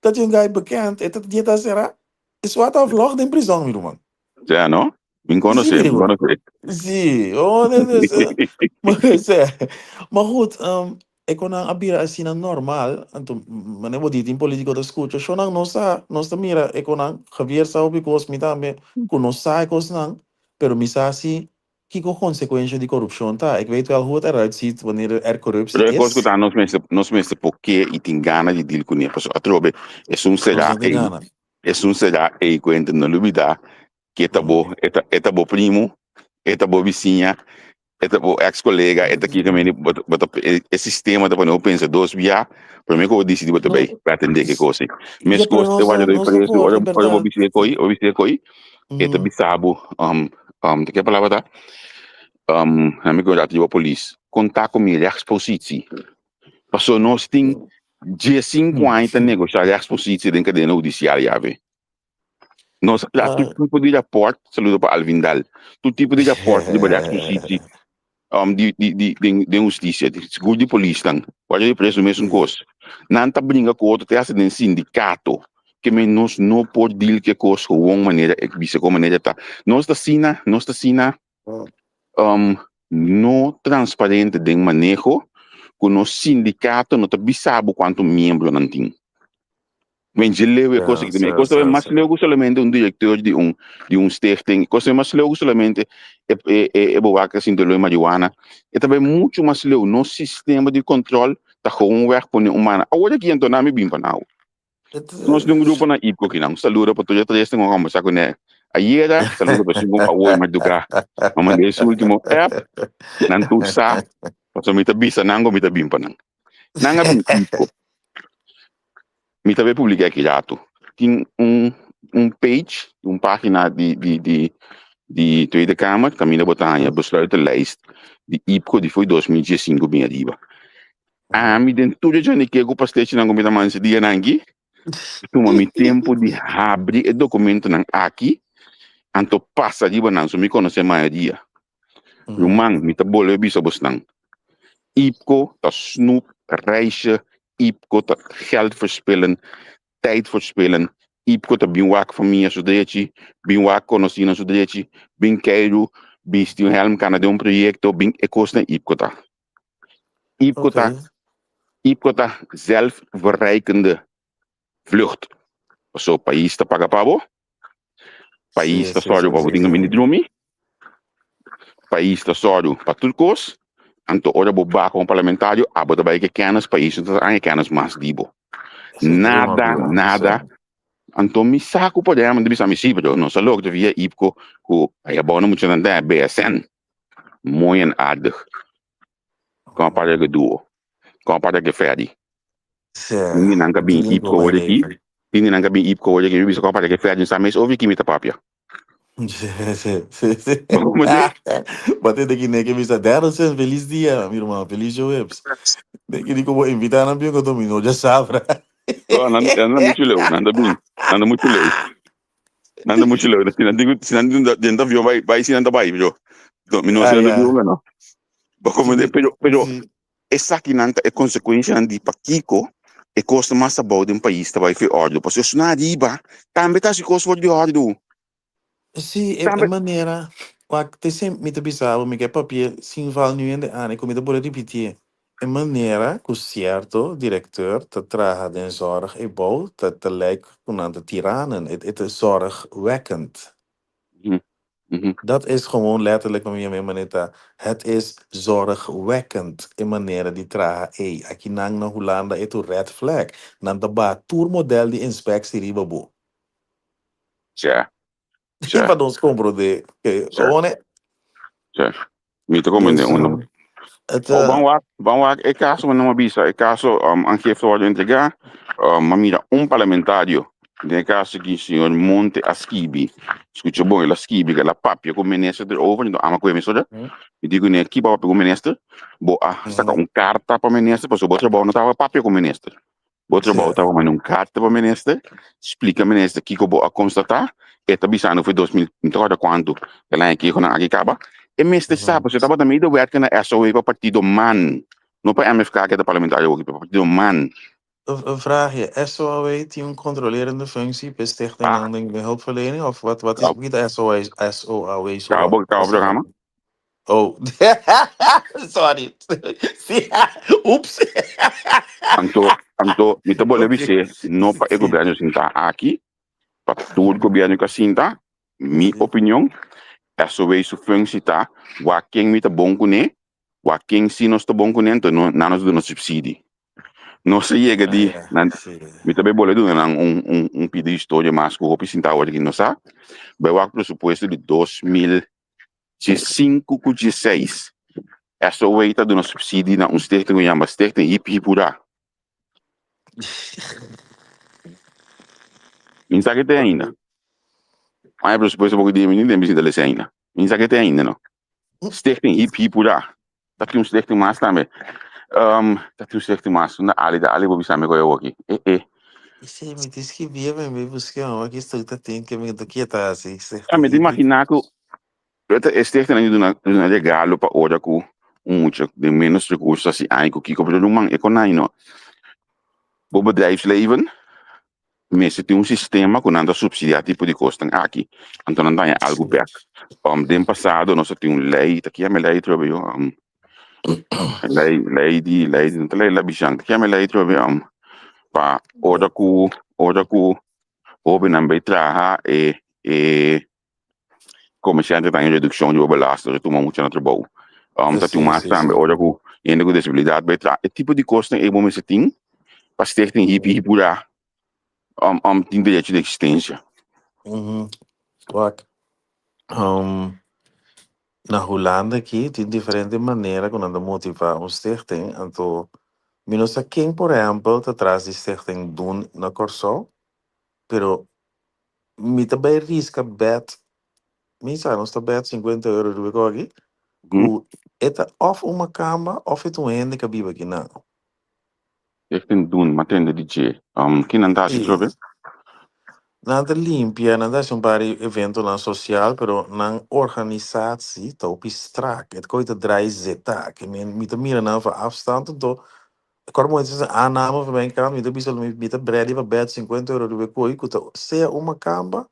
D: Ta tin un guy bekend, e ta dieta será, e sua ta vlog den prizòn mi ruman.
C: Ja, no? Mi
D: Sí,
C: konosé,
D: mi
C: mi
D: ruman.
C: konosé.
D: Sí, oh, dus, maar, ze, maar goed, e kon nan a bira asina normal, anto manera bo di tin politico ta scucha, shownan nos sa, nos ta mira e kon nan, Javier sa hopi cos, mi tambe, cu nos sa e cosnan, pero mi sa si kiko consecuencia di corupcion ta, ik weet wel hoe het eruit ziet wanneer er corruptie
C: Pero e kos ku
D: is.
C: ta nos mester, nos mester por ke i tin gana di deal kuné, pasobra atrobe esun
D: Nos
C: será
D: no tin
C: ei,
D: gana.
C: esun será ei ku hende no lubidá ke ta bo, e ta, e ta bo primo, e ta bo bisiña, e ta bo ex kolega, e ta kiko mende, bo ta, bo ta, e, e sistema ta pone bo pensa dos bia, prome ku bo disidi bo ta
D: No,
C: bai, bai atende ke kos ei.
D: ja, pero
C: Meskos te
D: nos,
C: wak
D: nos no
C: preso,
D: por,
C: ora,
D: en
C: ora bo
D: berdad.
C: bisi e koi, ora bisi e koi, e ta bisa bo, te ke palabra ta? Ami ku rato riba polis, konta ku mi rechtspositie. Paso nos tin 15 aña ta negosha rechtspositie den kadena hudisial yawe. Nos a traha tur tipo di raport, saludo pa Alvin Daal, tur tipo di raport riba rechtspositie um, di, di, di, den, den hustisia, sigur di polisnan, guardia di preso mesun kos. Nan ta bringa ku otro te hasta den sindikato, ke men nos no por deal ku e kos gewoon manera e bisa kon manera ta. Nos ta asina, nos ta asina um, no transparente den maneho ku nos sindikato no ta bisa bo kuantu miembro nan tin. Men dje leu e kos
D: Ja,
C: aki tambe. E
D: sa,
C: kos ta
D: sa,
C: mas
D: sa.
C: leu ku solamente un direkteur di un di un stichting. E kos ta mas leu ku solamente e e e e bowaka sinta lo e marihuana. E ta bai muchu mas leu. Nos sistema di kontrol ta gewoonweg pone un mana. Awor aki anto nami bin pa nau. Nos den un grupo na IPCO kinan. Un saludo pa tur e tres tin ku a kombersá kuné ayera. Saludo pa esun ku awoy mardugá. Mi a manda es ultimo app. Nan tur sa pasobra mi ta bisa nan ku mi ta bin pa nan. Nan a bin IPCO. Mi ta bay publica aki rato. Tin un un page, un pagina di di di di Tweede Kamer caminda bo ta haña besluitenlijst di IPCO di fo'i 2015 bin ariba. Ami den tur e djaniké ku pastechinan ku mi ta mansa dianan aki, tuma mi tempu di habri e dokumentonan aki, anto pasa riba nan, so mi konosé mayoria. Ruman, mi ta bolbe bisa bosnan, IPCO ta snoep, reisje, IPCO ta geld verspillen, tijd verspillen, IPCO ta bin wak famia su drechi, bin wak konosínan su drechi, bin keiru, bisti un hèlm kana den un proyekto, bin e kosnan IPCO ta. IPCO ta IPCO ta zelfverrijkende vlucht. Paso pais ta paga pa bo, pais ta sòru pa bo tin kaminda di drumi, pais ta sòru pa tur kos, anto ora bo ba komo parlamentario abo ta bai ku e kènis, pais no ta haña e kènis mas di bo. Nada, nada. Anto mi sa ku por ehèmpel mi ta bisa mi si, pero nos a logra via IPCO ku ayabou nan muchanan ta BSN. Mooi en aardig. Kon para ke duo. Kon para ke Ferdy. Tin di nan ka bin IPCO ora aki. Tin di nan ka bin IPCO ora aki. Mi bisa kon para ke Ferdy. Mi sa mes over ki mi ta papia. Como di?
D: Bate de ki neke bisa Derlson, feliz dia, mi hermano, feliz jueves. De ki di como invita nan bien koto mi no ya sabra.
C: Oh, nan nan mucho leu, nan ta bin. Nan ta mucho leu. Nan ta mucho leu. Si nan tin si nan tin den avion bai bai si nan ta bai pero no, mi no si
D: Ah,
C: nan ta
D: ya.
C: avion no. Bo
D: Sí,
C: comprende? Pero pero
D: sí.
C: esakinan ta e konsekuenshanan di pakiko e kos ta mas abou den pais ta bai for òrdu. Pasobra esnan ariba tambe ta hasi kos for di òrdu.
D: Sí, e, e
C: Tambe
D: manera, wak, te sem, mi ta bisa bo, mi ke papia sin val niun hende ani, ku mi ta por repitié. E manera ku sierto direkteur ta traha den zorg ei bou ta ta lijk ku nan ta tiranen. E e ta zorgwekkend.
C: Mhm, mhm.
D: Dat is gewoon letterlijk pa mi e manera ta, het is zorgwekkend e manera di traha ei. Aki nan na Hulanda e ta un red flag. Nan ta baha tur model di inspectie riba bo.
C: Sja, sja.
D: Pa nos comprende.
C: Sja.
D: Gewoon e.
C: Sja. Mi ta comprende
D: Dus,
C: un.
D: het,
C: Oh, ban wak, ban wak e caso mi no a bisa, e caso um, aangifte wordt entrega, um, ma mira un parlamentario, den e caso aki señor Monte a skibi, escucha bon, el a skibi, el a papia cu minister erover, enton ama cu e mesora, mi di cu ne, ki bo a papia cu minister? Bo a saca un carta pa minister, pasobra bo trabou no tabata papia cu minister. Bo trabou ta manda un karta pa minister, splika minister kiko bo a konstatá, e ta bisando for 2000, mi ta kòrda kuantu, el aña kiko nan aki kaba. E mester sa, pasobra e tabata medewerker na SOA pa partido man, no pa MFK ke ta parlamentario awoki, pa partido man.
D: Een vraagje, SOAW tin un controlerende functie pa e stichting den de hulpverlening of wat, wat is, wie de SOAW, SOAW su
C: Kaba
D: rol?
C: bo, kaba programa?
D: Oh, sorry. Sí, Oeps.
C: Anto, anto, mi ta bolbe
D: Oké.
C: bis'é, no pa e
D: Sí.
C: gobierno sinta aki, pa tur gobierno ku a sinta, mi
D: Sí.
C: opinion, SOW su functie ta, wak ken mi ta bon kuné, wak ken si nos ta bon kuné, anto no, nan nos duna subsidie. Nos a yega
D: Ah,
C: di,
D: ja.
C: nan,
D: Sí.
C: mi ta bai bolbe duna nan un, un, un pida historia mas ku hopi sinta awor aki no sa, bai wak presupuesto di 2000 diesinku ku dieseis, SOA ta duna supsidi na un stichting ku yama Stichting Hip Hip Hurá. Mi sa ke te ainda. Ai presupuesto poko dia mi ni den bisinta lesa ainda. Mi sa ke te ainda no. Stichting Hip Hip Hurá. Ta tin un stichting mas tambe. Um, ta tin un stichting mas. Unda Ali ta? Ali bo bisa mi koe awoki. Eh eh.
D: Sí, mi ta escribí, mi mi busqué, aquí estoy ta tin que mi ta quieta así.
C: Ja, mi ta imagina ku e stichting nan duna duna regalo pa ora ku un mucha den menos recursos hasi aña ku kiko, pero ruman e konai no. Bo bedrijfsleven mester tin un sistema ku nan ta subsidiá tipo di kosnan aki, anto nan ta haña algu bèk. Um, den pasado nos a tin un lei, ta kiami lei trobe yo? Um, lei, lei di, lei di, no ta lei Labizjan, ta kiami lei trobe? Um. Pa ora ku ora ku hóbennan bai traha e e komersiante ta haña redukshon riba belasting ora tuma mucha na trabou. Ta tin mas tambe ora ku hende ku desabilidat bai traha. E tipo di kosnan ei bo mester tin pa stichting Hipi Hipura tin derecho di eksistensia.
D: Wak, na Hulanda aki tin diferente manera ku nan ta motivá un stichting, anto mi no sa ken por ehèmpel ta tras di stichting Doen na Kòrsou, pero mi ta bai riska bèt, mi sa nos ta bèt sinkuenta euro riba e kos aki, ku e ta òf un makamba òf e ta un hende ku a biba akinan.
C: Stichting Doen, m'a tende di dje. Kinan ta hasi trobe?
D: Nan ta limpia, nan ta hasi un par di eventonan sosial, pero nan organisatie ta hopi strak. E koe ta draai zeta. Ke men mi ta mira nan van afstand, anto kor momento esei aanname van mijn kant, mi ta bisa mi ta ready pa bèt sinkuenta euro riba e koe ku ta sea un makamba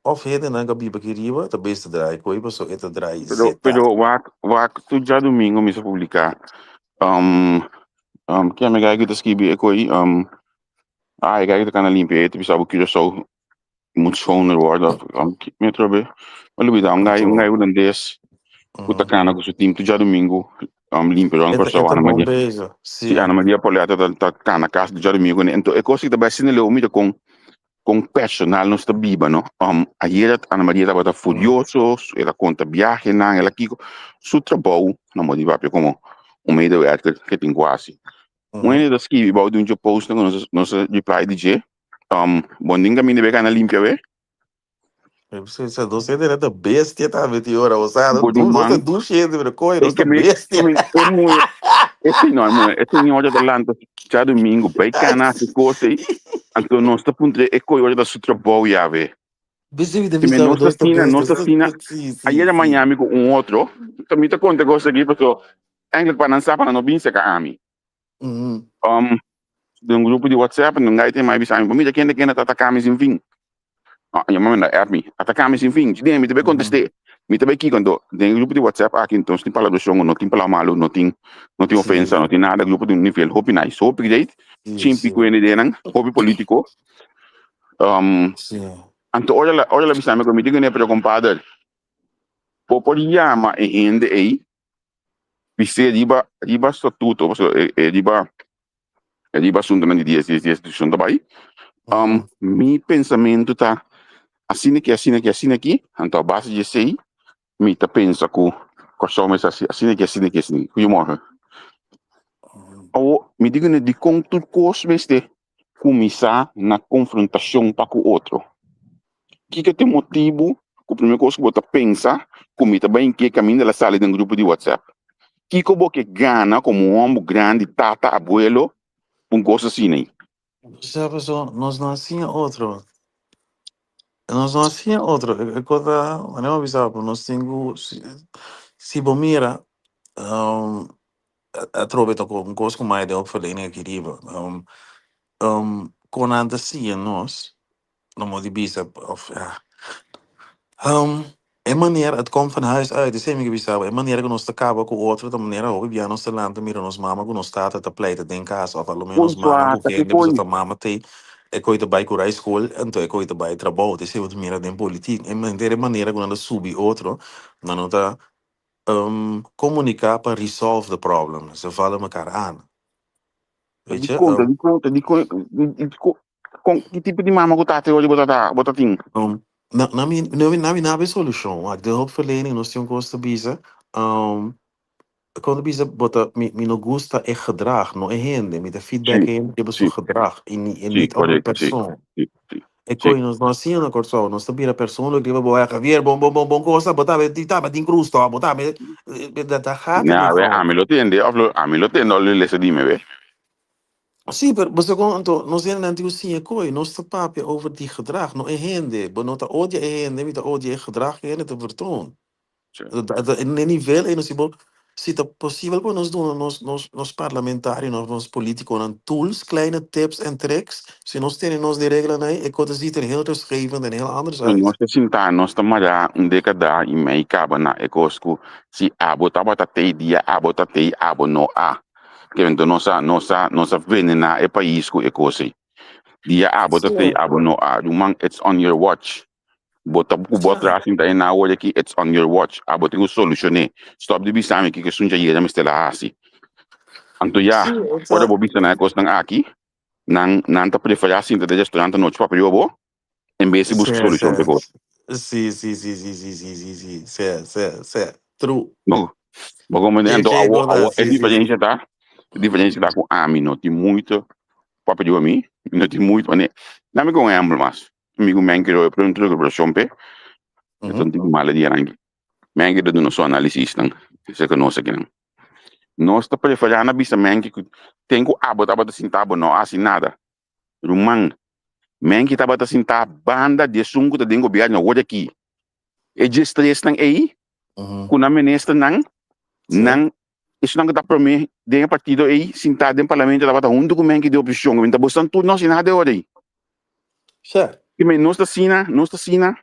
D: òf hendenan ku a biba aki riba ta bes ta draai koe pasobra e ta draai
C: Pero,
D: zeta.
C: pero wak, wak, tur djadumingu mi sa publiká. Ken mi gai ku ta skibi e koe? Ah, e gai ku ta kana limpia e ta bisa bo Curaçao moet schoner worden of mi atrobe mi a lubida un gai un gai hulandes ku ta kana ku su team tur djadumingu limpia rond Curaçao
D: Ana
C: Maria si Ana Maria Pauletta ta ta kana kas tur djadumingu kuné enton e kos aki ta bai asina leu mira kon kon personal nos ta biba no ayera Ana Maria tabata furioso el a konta biahenan el a kiko su trabou na modo di papia komo un medewerker ke tin ku hasi Un hende ta skibi bou di un dje postnan ku nos nos a reply di dje. Bon den kaminda be kana limpia we.
D: Sa dos hende ta bestia tambe ti ora o sa
C: Bo
D: dos
C: ruman.
D: ta dushi hende pero koe nos
C: E
D: ta bestia.
C: E muhe e señor muhe e señora ta lanta djadumingu bai kana hasi kos ei anto nos ta puntra e koe ora ta su trabou ya we.
D: Bisi mi ta
C: Si
D: bisa
C: nos ta
D: nos ta
C: asina nos
D: bestia.
C: ta asina
D: Si si
C: ayer a
D: si.
C: Miami ku un otro mi ta konta kos aki paso eindelijk pa nan sa pa nan no bin seka ami. Den un grupo di WhatsApp, un guy tin mai bisa mi, mira kende kende ta ataka mi sin fin. Ah, mi manda app mi, ataka mi sin fin. Dime, mi ta bay conteste. Mi ta bay kiko anto, den e grupo di WhatsApp aki entonces tin palabrashon, no tin palabra malo, no tin no tin ofensa, no tin nada, grupo di un nivel hopi nice, hopi great, chin pico hende den nan, hopi politico. Anto ora la ora la bisa mi, mi tin ku pero compadre, bo por yama e hende ey Bis'é riba riba statuto, pasobra e e riba e riba asuntunan di dies dies dies discusion ta bai. Mi pensamentu ta asina aki asina aki asina aki, anto a base di esei mi ta pensa ku Kòrsou mester hasi asina aki asina aki asina aki. Goeiemorgen. Awor mi di kuné dikon tur kos mester kuminsá na konfrontashon pa ku otro. Kiko ta e motibu ku promé kos ku bo ta pensa ku mi ta bai ke kaminda la sali den grupo di WhatsApp? Kiko bo ke gana komo un hòmber grandi, tata, abuelo, un kos asina ei?
D: Sa paso nos no a siña otro. Nos no a siña otro. E kos ta, manera mi a bisa bo, nos tin ku, si bo mira, atrobe ta un kos ku mai den opverlening aki riba. Kon nan ta siña nos, no mo di bisa of ja. E manera, het komt van huis uit, esei mi ke bisa bo, e manera ku nos ta kaba ku otro ta manera hopi bia nos ta lanta mira nos mama ku nos tata ta pleita den kas of a lo menos mama ku hende pasobra ta mama t'ei e koe ta bai ku rai skol anto e koe ta bai trabou, ta esei bo ta mira den politik, e henter e manera ku nan ta subi otro nan no ta komunika pa resolve the problem, ze vallen mekaar aan. Weet je?
C: Dikon, dikon, dikon, dikon, kon, ki tipo di mama ku tata bo ta bo ta tin?
D: Na, na mi, na mi, na mi nabe solushon. Wak, de hulpverlening, nos tin un kos ta bisa. Kon ta bisa, bo ta, mi, mi no gusta e gedrag, no e hende. Mi ta feedback hende riba su gedrag i ni, i nit op e persoon. E koe nos no a siña na Kòrsou, nos ta bira persoonlijk riba bo, Javier, bon, bon, bon, bon cosa, bo ta ti tabatin cruz tò, bo ta dat gaat er
C: Na,
D: niet
C: we,
D: om.
C: ami lo tende, of lo, ami lo tende, of lo lesa di mi, we.
D: Sí, pero bo sa kon, anto, nos hendenan tin ku siña koe, nos ta papia over di gedrag, no e hende, bo no ta odia e hende, mi ta odia e gedrag ku e hende ta vertoon. E nivel ei nos si bo si ta posibel pa nos duna nos nos nos parlamentarionan of nos politiconan tools, kleine tips en tricks, si nos tene nos den reglanan ei e kos ta ziet er heel rustgevend en heel anders
C: Pero
D: uit.
C: nos ta sinta, nos ta mará un dékada i mei kaba na e kos ku si abo tabata tei dia abo ta tei abo no a. Ke nos a nos a nos a venená e pais ku e kos ei. Dia abo ta tei abo no a. Ruman, it's on your watch. Bo ta ku bo atras sinta e na awor aki, it's on your watch. Abo tin ku solushoné. Stop di bisa mi kiko esun djayera mester a hasi. Anto ya, ora bo bisa nan e kosnan aki, nan nan ta preferá sinta den restaurant anochi papia riba bo, en bes di buska solushon pa e kos.
D: Sí, sí, sí, sí, sí, sí, sí, sí, sí, sí, sí, true.
C: Bo, bo comprende? Anto awor, awor e diferencia ta, e diferencia ta ku ami no tin muito papia riba mi, mi no tin muito, mane, dame ku un ehempel mas. Mi ku men kero e pronto recuperacion p'e, e ta un tiki mal e dianan aki. Men kero duna su analisisnan acerca nos akinan. Nos ta preferá na bisa men ki ku ten ku abo tabata sinta bo no hasi nada. Ruman, men ki tabata sinta banda di esun ku ta den gobierno awor aki. E djestresnan ei ku nan ministernan, nan Esnan ku ta promé den e partido ei sintá den parlamento tabata huntu ku menki di oposishon. Mi ta bosnan tur no hasi nada e ora ei. I men nos ta asina, nos ta asina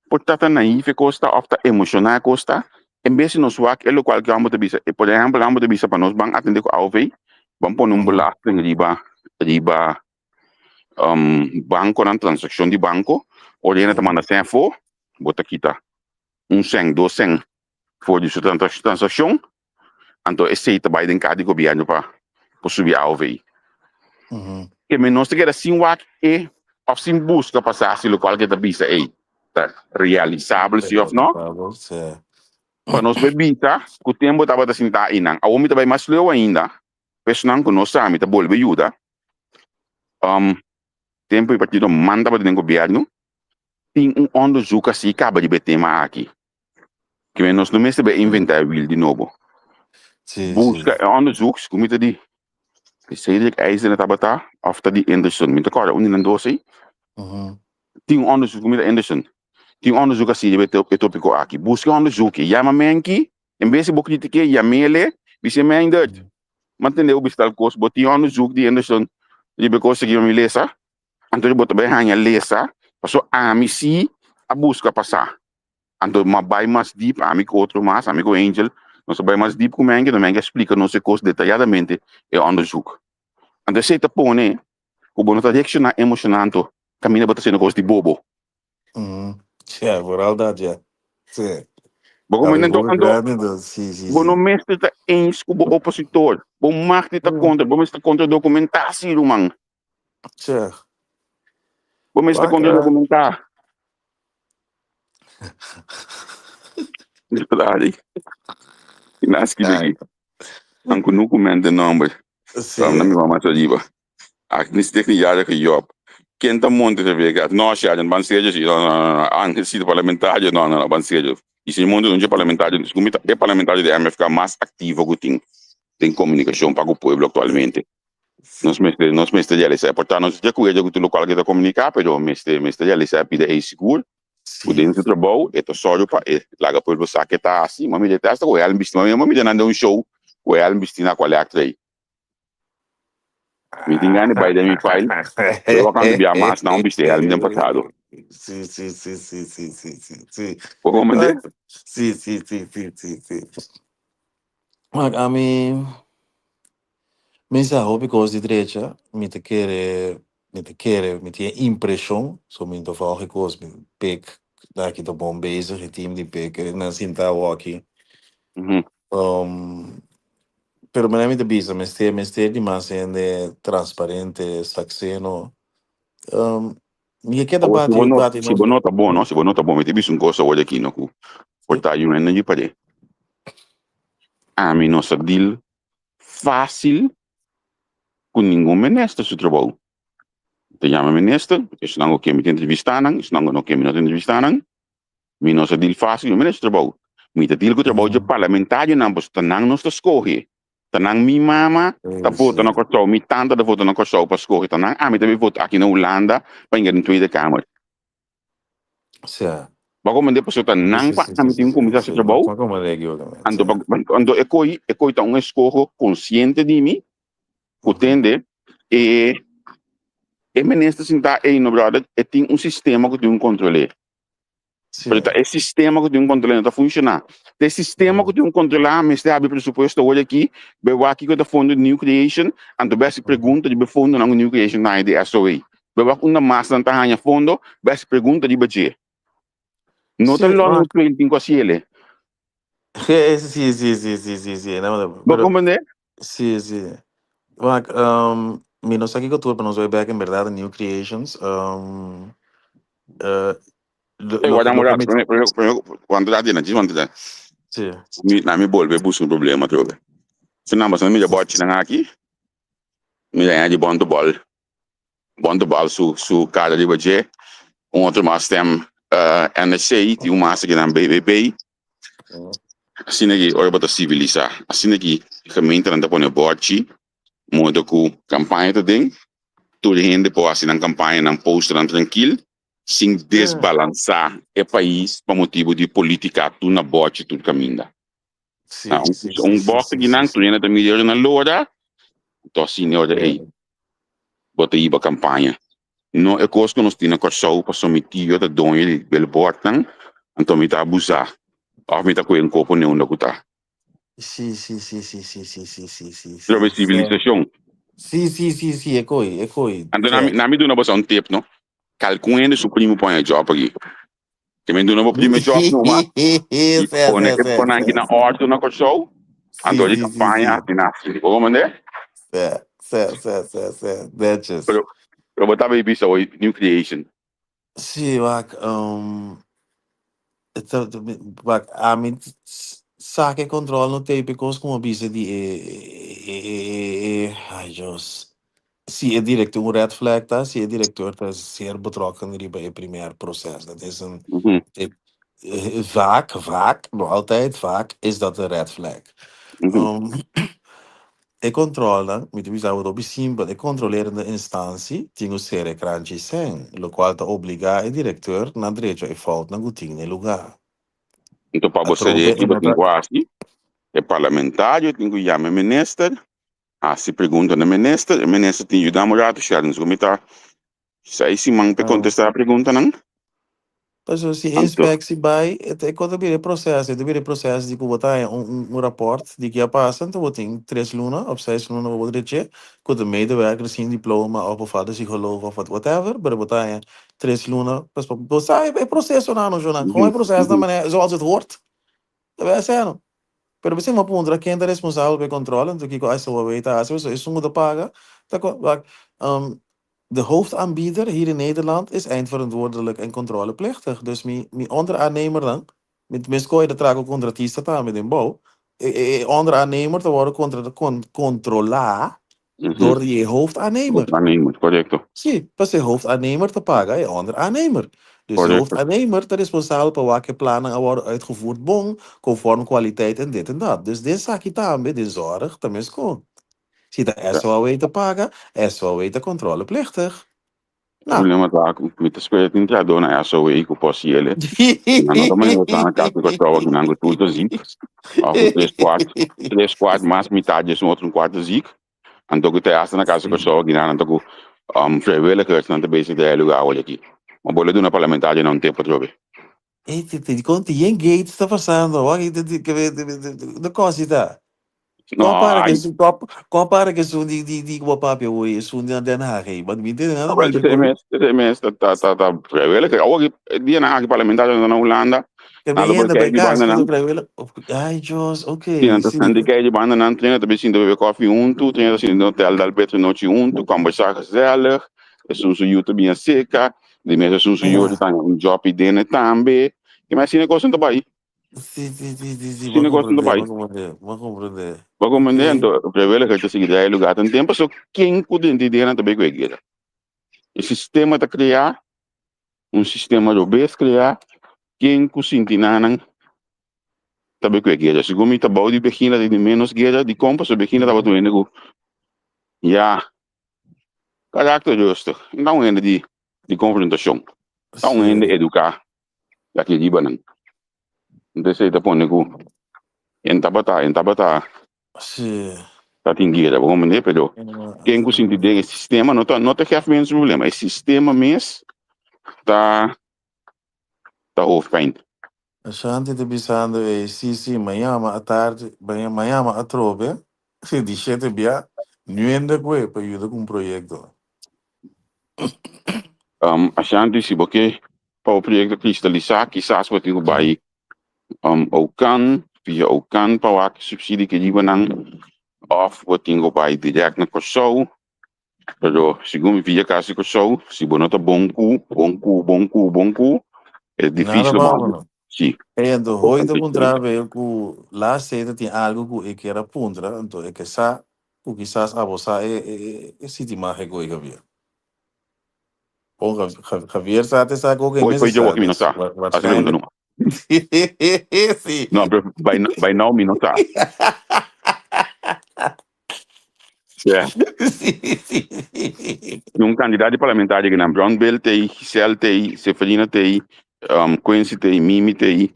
C: por ta ta naïf e kos ta òf ta emoshoná e kos ta, en bes di nos wak e lokual ku amo ta bisa. Por ehèmpel amo ta bisa pa nos ban atendé ku aov, ban pone un belasting riba riba bankonan, transakshon di banko, ora hende ta manda sèn afó, bo ta kita un sèn, dos sèn for di su transaccion, anto esey ta bay den cara di gobierno pa por subi aov. Ke men nos ta keda sin wak e of sin busca pa sa si locual ke ta bisa ey ta realisabel si of no. Pa nos bay bisa cu tempo tabata sinta eynan. Awor mi ta bay mas leu ainda, personan cu no sa mi ta bolbe yuda. Tempo e partido man tabata den gobierno, tin un onderzoek asi caba riba e tema aki. Ke nos no mester bai inventá e wiel di nobo. Buska e onderzoek, ku mi ta di Cedric IJzer tabata òf ta di Anderson, mi ta kòrda un di nan dos ei. Tin un onderzoek ku mi ta Anderson. Tin un onderzoek asi riba e topiko aki. Buska e onderzoek, yama menki, en bes di bo kritik'é, yam'ele, bis'é Meindert, m'a tende bo bisa tal kos, bo tin onderzoek di Anderson riba e kos aki pa mi lesa? Anto bo ta bai haña lesa, pasobra ami si a buska pa sa. Anto m'a bai mas diep, ami ku otro mas, ami ku Angel, nos a bai mas diep ku Menke, anto Menke a splika nos e kos detayadamente e onderzoek. Anto esei ta pone ku bo no ta reakshoná emoshoná anto kaminda bo ta hasiendo kos di bobo.
D: Ja, vooral dat, ja. Sí.
C: Bo
D: Abi
C: komende anto,
D: bobo
C: anto
D: grandi, anto, sí, sí,
C: bo no
D: sí.
C: mester ta eens ku bo opositor, bo mag di ta kontra, bo mester kontra dokumentá sí, ruman.
D: Tja.
C: Bo mester
D: Wak,
C: kontra
D: eh.
C: dokumentá. Dari. Naski
D: Ai.
C: daqui. Ang kunuku men de nomber.
D: Sí.
C: Na mi mama ta riba. Ak ni stek ni yara ke job. Ken ta monte te vega? No, Sharon, ban serio si. No, no, no, no. Ang si parlamentario. No, no, no, ban serio. Y si monte un parlamentario, kumita e parlamentario de MFK mas activo ku tin den komunikashon pa ku pueblo aktualmente. Nos mester, nos mester realisá, por ta nos di akuerdo ku tur lokual ke ta komuniká, pero mester, mester realisá pida ei sigur ku den su trabou e ta sòru pa e laga pueblo sa ke ta hasi. M'a mira te asta ku hèlm bisti, m'a mira nan den un show ku hèlm bisti na kualèktra ei. Mi tin gana di bai den mi file, pero wakantu bia mas nan bisti hèlm den pasado.
D: Sí, sí, sí, sí, sí, sí, sí, sí.
C: Bo komprendé?
D: Sí, sí, sí, sí, sí, sí. Wak, ami Mi sa hopi kos di drecha, mi ta kere, mi ta kere, mi tin e impreshon, so mi ta volg e kos, mi pek aki ta bon bezig, e team di pek nan sinta awoki. Pero manera mi ta bisa, mester, mester di mas hende transparente, sakseno. Mi ke keda
C: Awor, si bo
D: bati,
C: no,
D: bati
C: si
D: nos.
C: bo no ta bon, no, si bo no ta bon, mi ta bisa un kos awor aki, no, ku por ta yu hende di par'é. Ami no sa deal fácil ku ningun minister su trabou. Mi ta yama minister, esnan ku ke mi ta entrevistá nan, esnan ku no ke mi no ta entrevistá nan. Mi no sa deal fácil ku minister su trabou. Mi ta deal ku trabou dje parlamentarionan, pasobra ta nan nos ta skohe. Ta nan mi mama ta vota na Kòrsou, mi tanta ta vota na Kòrsou pa skohe. Ta nan ami ta bin vota aki na Hulanda pa yega den Tweede Kamer. Bo a komprendé? Pasobra ta nan pa ami tin ku kuminsá hasi trabou. Anto pa anto e koi e koi ta un eskoho konsiente di mi ku tende e e minister sintá ei no bròder e tin un sistema ku tin ku kontrol'é. Pero ta e sistema ku tin ku kontrol'é no ta funshoná. Ta e sistema ku tin ku kontrolá mester habri presupuesto awor aki bai wak kiko ta fondo di New Creation anto bai hasi pregunta riba e fondonan ku New Creation ta haña di SOA. Bai wak unda mas nan ta haña fondo, bai hasi pregunta riba dje. No ta
D: Sí,
C: London
D: wak.
C: Train tin ku hasi el.
D: Sí, sí, sí, sí, sí, sí. No,
C: Bo
D: pero
C: comprende?
D: sí, sí. Wak, mi no sa kiko tur, pero nos bai bek en berdad New Creations. Lo,
C: Ey,
D: loke,
C: guarda un
D: loke
C: rato,
D: mi...
C: prome, prome, prome, wanta rato, djis wanta rato.
D: Sí.
C: Mi, na mi bolbe busca un problema atrobe. Si nan basta mira bòchinan aki, mira en di Bontebal. Bontebal su, su cara riba dje. Un otro mas stem uh, NSC, tin un mas aki nan BBB. Asina ki ora bo ta civilisa. Asina ki gemeentenan ta pone bòchi, modo ku campaña ta den, tur hende por hasi nan campaña, nan posternan trankil, sin desbalansá e pais pa motibu di polítika tur na bòchi tur kaminda.
D: Sí,
C: Na un,
D: sí, sí,
C: un
D: sí,
C: bòk
D: sí,
C: di
D: sí,
C: nan
D: sí.
C: tur hende ta mira ora na lora, anto asina ora ei bo ta hiba kampaña. No e kos ku nos tin na Kòrsou pasobra mi tio ta doño di billboardnan, anto mi ta abusá òf mi ta kohe un kopo neunda ku ta.
D: Sí, sí, sí, sí, sí, sí, sí, sí, sí,
C: Trobe
D: sí, sí.
C: sivilisashon.
D: Sí, sí, sí, sí, e koi, e koi,
C: Anto
D: sí.
C: nami, nami duna boso un tip, no? Kalkun hende su primo pon e job aki. Ke men duna bo primo e job numa i
D: Sí,
C: pone
D: sí,
C: e
D: sí,
C: konan
D: sí,
C: aki na
D: sí.
C: ordu na Kòrsou,
D: Sí,
C: anto di
D: sí, sí,
C: kampaña
D: sí.
C: hasi nasi. Bo komprende?
D: Sí, sí, sí, sí, sí. Netjes.
C: Pero, pero bo tabata bisa hoy New Creation.
D: Sí, wak, wak, ami sa ke control no t'ei because como bisa di e, e, e, e, ay Dios, si e director un red flag ta, si e director ta zeer betrokken riba e primer proces. Dat is een, vaak, vaak, no altijd, vaak is dat een red flag. E controlnan, mi ta bisa bo hopi simpel, e controlerende instantie tin cu sera e kranchi sen, locual ta obliga e directeur na drecha e foutnan cu tin n'e lugar.
C: Anto pa bo
D: Atrobe
C: seri
D: e
C: aki bo
D: no
C: tin
D: ta.
C: cu haci, e parlamentario tin cu yama e minister, haci pregunta na minister, e minister tin yuda un rato, Sheldon, mi ta Seis siman p'e kontestá preguntanan.
D: Pasobra si e
C: Anto.
D: inspectie bai, e ta e kon ta bira e proces, e ta bira e proces di ku bo ta haña un un un rapport di ke a pasa, anto bo tin tres luna of seis luna pa bo dreche ku ta medewerker sin diploma of bo falta psicoloog of whatever, pero bo ta haña tres luna pas pa bo sa e procesonan no shona, kon e proces ta manera zoals het hoort, ta bai haciendo. Pero bo siempre a puntra ken ta responsabel pa e controle, anto kiko SOAW ta haci, pasobra esun ku ta paga ta wak De hoofdaanbieder hier in Nederland is eindverantwoordelijk en controleplichtig. Dus mi, mi onderaannemer dan, mi, mi scoge ta traha cu contratista tambe den bouw, e, e, e onderaannemer ta wordo contra, con, controla door di e hoofdaannemer.
C: Hoofdaannemer, correcto.
D: Sí, pasobra e hoofdaannemer ta paga e onderaannemer. Dus e hoofdaannemer ta responsabel pa wak e plannan a wordo uitgevoerd bon, conform kwaliteit en dit en dat. Dus den esaki tambe, den zorg, ta mesco. Si ta SOAW ta paga, SOAW ta controleplichtig.
C: E problema ta cu mi ta spera tin trahador na SOAW cu por haci ele. Nan no ta manera ta na cas di Curaçao aki nan cu tur ta ziek. Of cu tres kwart, tres kwart mas mitad di esun otro un kwart ta ziek. Anto cu ta hasta na cas di Curaçao aki nan ta cu vrijwilligers nan ta bezig den e lugar awor aki. Ma bo lo duna parlamentario nan un tip atrobe.
D: Ey, dikon tin yen gates ta pasando? Wak de kosi ta?
C: No,
D: Kon para
C: ay.
D: ke su kon para ke esun di di di ku bo papia hoy esun di na Den Haag ey? Want mi ntende nada
C: Wel,
D: mas
C: esei mes, esei mes ta ta ta ta vrijwilliger. Awor ki dianan aki parlamentarionan ta na Hulanda,
D: Ke
C: nan
D: mi
C: lo por
D: hende
C: kei
D: bai
C: di
D: kas
C: banda
D: ku
C: nan.
D: vrijwillig. Ay Dios,
C: Sí,
D: okay,
C: nan ta
D: sí.
C: nan di kei di banda nan, traina ta bin sinta bebe koffie huntu, traina ta sinta den hotel dal beter nochi huntu, kombersá gezellig. Esun su yu ta bin aserka, di mes esun su yu ta haña un job dene tambe. Ke mes asina e kosnan ta bai.
D: Sí, sí, sí, sí, sí,
C: Asina
D: bo
C: e kosnan ta
D: comprende,
C: bai.
D: bo comprende, bo comprende.
C: Bo comprende?
D: Ok.
C: Anto vrijwilliger ta sigui drai e lugar tan tempo, so ken ku den di dena ta bai ku e guera. E sistema ta krea, un sistema robes krea, ken ku sinti nanan ta bai ku e guera. Segun mi ta bou di Begina ta tin menos guera, dikon? Pasobra Begina tabata un hende ku ya Karakter rustig. No ta un hende di di konfrontashon. Ta un hende eduká di aki riba nan. Entonces esei ta pone ku en tabata en tabata ta tin guera, bo comprende? Pero ken ku sinti den e sistema no ta no ta gef mens problema. E sistema mes ta ta hoofdpijn.
D: Ashanti ta bisando ey, si si, mañama atardi, mañama atrobe, di shete bia, nuende kue pa yuda ku un proyekto.
C: Ashanti, si bo ke pa bo proyekto kristalisá, kisas bo tin ku bai Ocan, via Ocan pa wak supsidio ke riba nan, òf bo tin ku bai dirèkt na Kòrsou. Pero segun mi via kas di Kòrsou, si bo no ta bon ku, bon ku, bon ku, bon ku, e
D: Nada
C: difísil
D: pa
C: bo
D: bo no.
C: Si.
D: Ey, anto hoy ta puntra be ku laatste ta tin algo ku e kier a puntra, anto e ke sa ku kisas abo sa e e e siti mágiko ei Javier. Bon Javier sa te sa ku e
C: Hoy
D: mester
C: hoy dje
D: sa,
C: wak mi no
D: dus
C: sa. Hasi pregunta
D: waarschijnlijk.
C: numa.
D: Sí.
C: No, pero by, by now mi no sa. Sí.
D: Sí, sí, sí.
C: Un kandidato di parlamentario nan Brown Bill tei, Giselle tei, Seferina tei, Quincy tei, Mimi tei,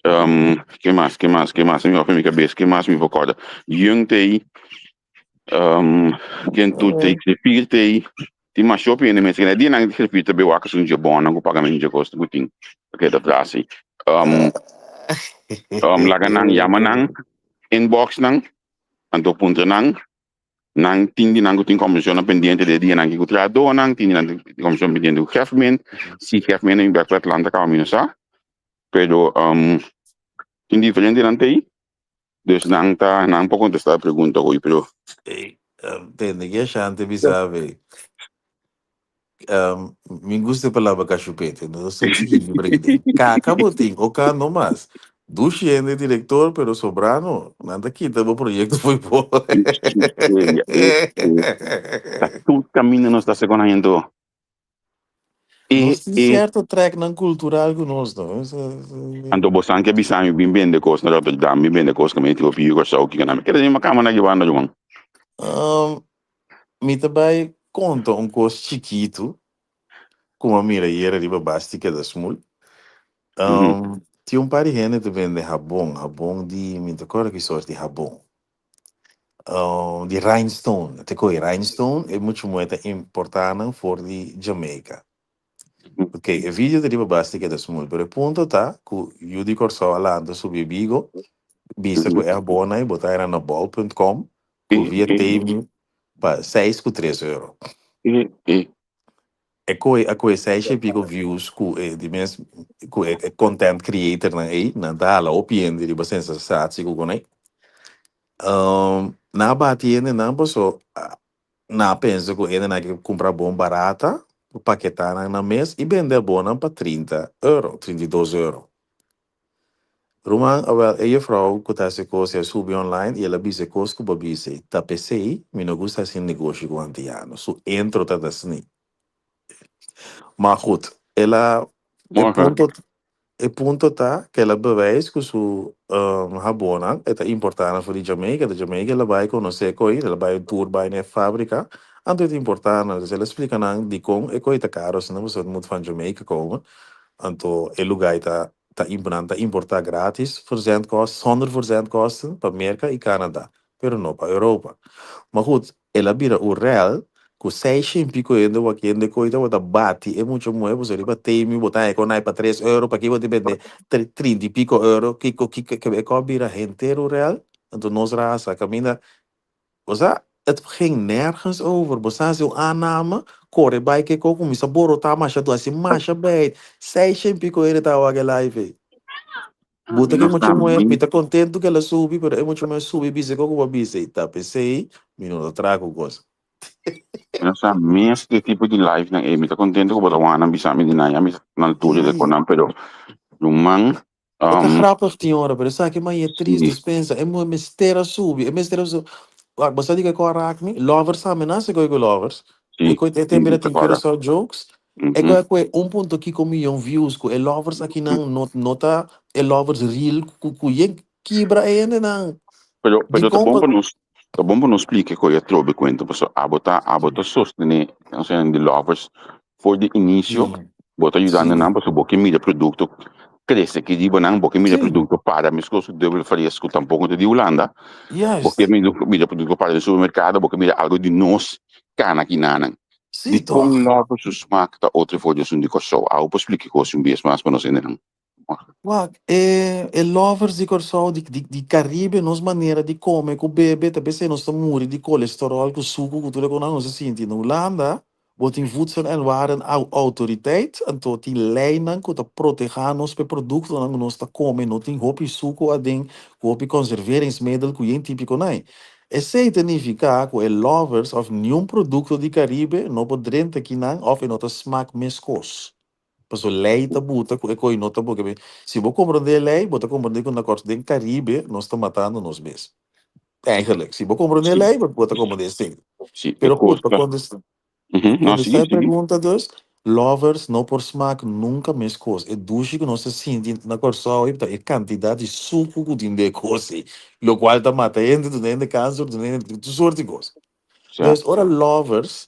C: ke mas, ke mas, ke mas, mi mi kabes, ke mas mi por korda. Jung tei, ken tur tei, Grefir tei, tin mas hopi hende mes. E dianan Grefir ta be wak esun dje bonnan ku pagamentu dje kos ku tin ta keda atras ei. Laga nan yama nan, inbox nan, anto puntra nan, nan tin di nan ku tin komishonnan pendiente de dianan ki ku trahadónan, tin di nan tin komishon pendiente ku Hefmen, si Hefmen a bin bèk pa Atlanta kaba mi no sa, pero tin diferente nan t'ei, dus nan ta nan por kontestá e pregunta hoy, pero.
D: Ey, tende ki Ashante bisa awe, Mi gusta e palabra kashupete, no ta chikito por aki den. Kaka bo tin, oka no mas. Dushi hende director, pero sobrá no. Nan ta kita bo proyecto fo'i bo.
C: Ta tur kaminda nos ta segun hañando e
D: Nos tin
C: e.
D: cierto treknan cultural ku nos, no?
C: Anto bosan ke bisa mi bin bende kos na Rotterdam, bin bende kos kaminda tin hopi yu Kòrsou kiko nan. Mi kere den kama na ki banda ruman.
D: Mi ta bai konta un kos chikitu ku mi a mira ayera riba Basti keda smul. Tin un par di hende ta bende habon, habon di, mi no ta kòrda ki sort di habon, di rhinestone. Te kohe rhinestone e muchu moe ta importá nan for di Jamaica. Ok, e video ta riba Basti keda smul, pero e punto ta ku yu di Kòrsou a lanta subi e bigo, bisa ku e habon ei bo ta haña na bol punt com ku via Temu pa seis ku tres euro. E koe a koe seis i piko views ku e di mes ku e content creatornan ei nan ta hala hopi hende riba sensatie ku konei. Nan a bati hendenan paso nan a pensa ku hendenan ke kumpra bon barata paketa nan nan mes i bende abonan pa 30 euro, 32 euro. Ruman, awel, e jefrouw ku ta hasi kos ei a subi online i el a bisa e kos ku bo a bisa ei. Ta p'esei mi no gusta hasi negoshi ku antiano. Su intro ta ta asina. Maar goed, el a, e punto, e punto ta ku el a bewijs ku su habonnan e ta importá nan for di Jamaica. Ta Jamaica el a bai konosé koi, el a bai un tour bai na e fábrika, anto e ta importá nan. Entonces el a splika nan dikon e koi ta karo asina pasobra e mut van Jamaica komen. Anto e lugá ei ta ta nan ta importá gratis verzendkosten, zonder verzendkosten pa Merka i Canada, pero no pa Europa. Ma goed, el a bira un rel ku seis shen piko hende wak hende koe tabata bati e mucha muhé pasobra riba Temu bo ta haña kon ai pa tres euro, paki bo ta bende trinta i piko euro, kiko kiko e kò bira henter un rel, anto nos rasa kaminda Bo sa, het ging nergens over. Bo sa hasi un aanname, kore bai keko, kuminsá borotá masha duru, hasi masha beit. Seis shen piko hende ta wak e live ei. Bo ta ke
C: Nos
D: mucha muhé,
C: tambe.
D: mi ta kontentu ku el a subi, pero e mucha muhé subi bisa kiko ku bo a bisa ei. Ta p'esei mi no ta traha ku kos.
C: Mi no sa mes di tipo di live nan ei. Mi ta kontentu ku bo ta wak nan bisa mi di nan. Ya mi ta na altura de
D: Sí.
C: konan, pero ruman,
D: E ta grappig tin ora, pero esaki man e tris
C: Sí.
D: dispensa. E muhe mester a subi, e mester a subi. Wak, bo sa di kiko a raak mi? Lovers tambe nan hasi koi ku lovers.
C: Sí,
D: E koi e
C: sí,
D: tem
C: mi
D: bira
C: ta
D: tin
C: kòrda.
D: Curaçao jokes. E koi a kue un punto kiko miyon views ku e lovers akinan no no ta e lovers real ku ku yen kibra e hendenan.
C: Pero, pero ta
D: Dikon
C: bon
D: pa
C: pa nos, ta bon pa nos splika koi atrobe kuenta, pasobra abo ta, abo ta sostené, osea, di lovers for di inicio,
D: Sí,
C: bo ta yudando
D: sí.
C: nan pasobra bo ke mira produkto krese aki riba nan, bo ke mira
D: Sí.
C: produkto para meskos ku dubbel fresco tampoko ta di Hulanda, bo ke
D: Juist.
C: mira mira produkto para den supermerkado, bo ke mira algo di nos kana aki nanan.
D: Sí,
C: Dikon
D: toch?
C: lovers su smak ta otro for di esun di Kòrsou? Abo por splika e kos un bes mas pa nos hendenan?
D: Wak, e e lovers di Kòrsou, di di di Karibe, nos manera di kome ku bebe ta p'esei nos ta muri di kolesteròl ku suku ku tur e kosnan nos ta sinti. Na Hulanda. Bo tin Voedsel en Waren Autoriteit, anto tin leinan ku ta protehá nos pa e produktonan ku nos ta kome no tin hopi suku aden, ku hopi konserveringsmiddel ku yen típiko nai. Esei ta nifiká ku e lovers òf niun produkto di Karibe no por drenta kinan òf e no ta smak meskos. Paso lei ta buta ku e koi no ta bo ke si bo komprondé e lei bo ta komprondé ku na Kòrsou den Karibe nos ta matando nos mes. Eigenlijk si bo komprondé e lei bo ta komprondé esei.
C: Sí, e
D: Pero
C: kos
D: goed pa
C: ta.
D: kontestá
C: No,
D: kontestá
C: sigui,
D: e
C: sigui.
D: pregunta dus, lovers no por smak nunka meskos. E dushi ku nos ta sinti na Kòrsou ei ta e kantidat di suku ku tin den e kos ei, lokual ta mata hende, duna hende kanser, duna hende tur sort di kos.
C: Sa.
D: Dus ora lovers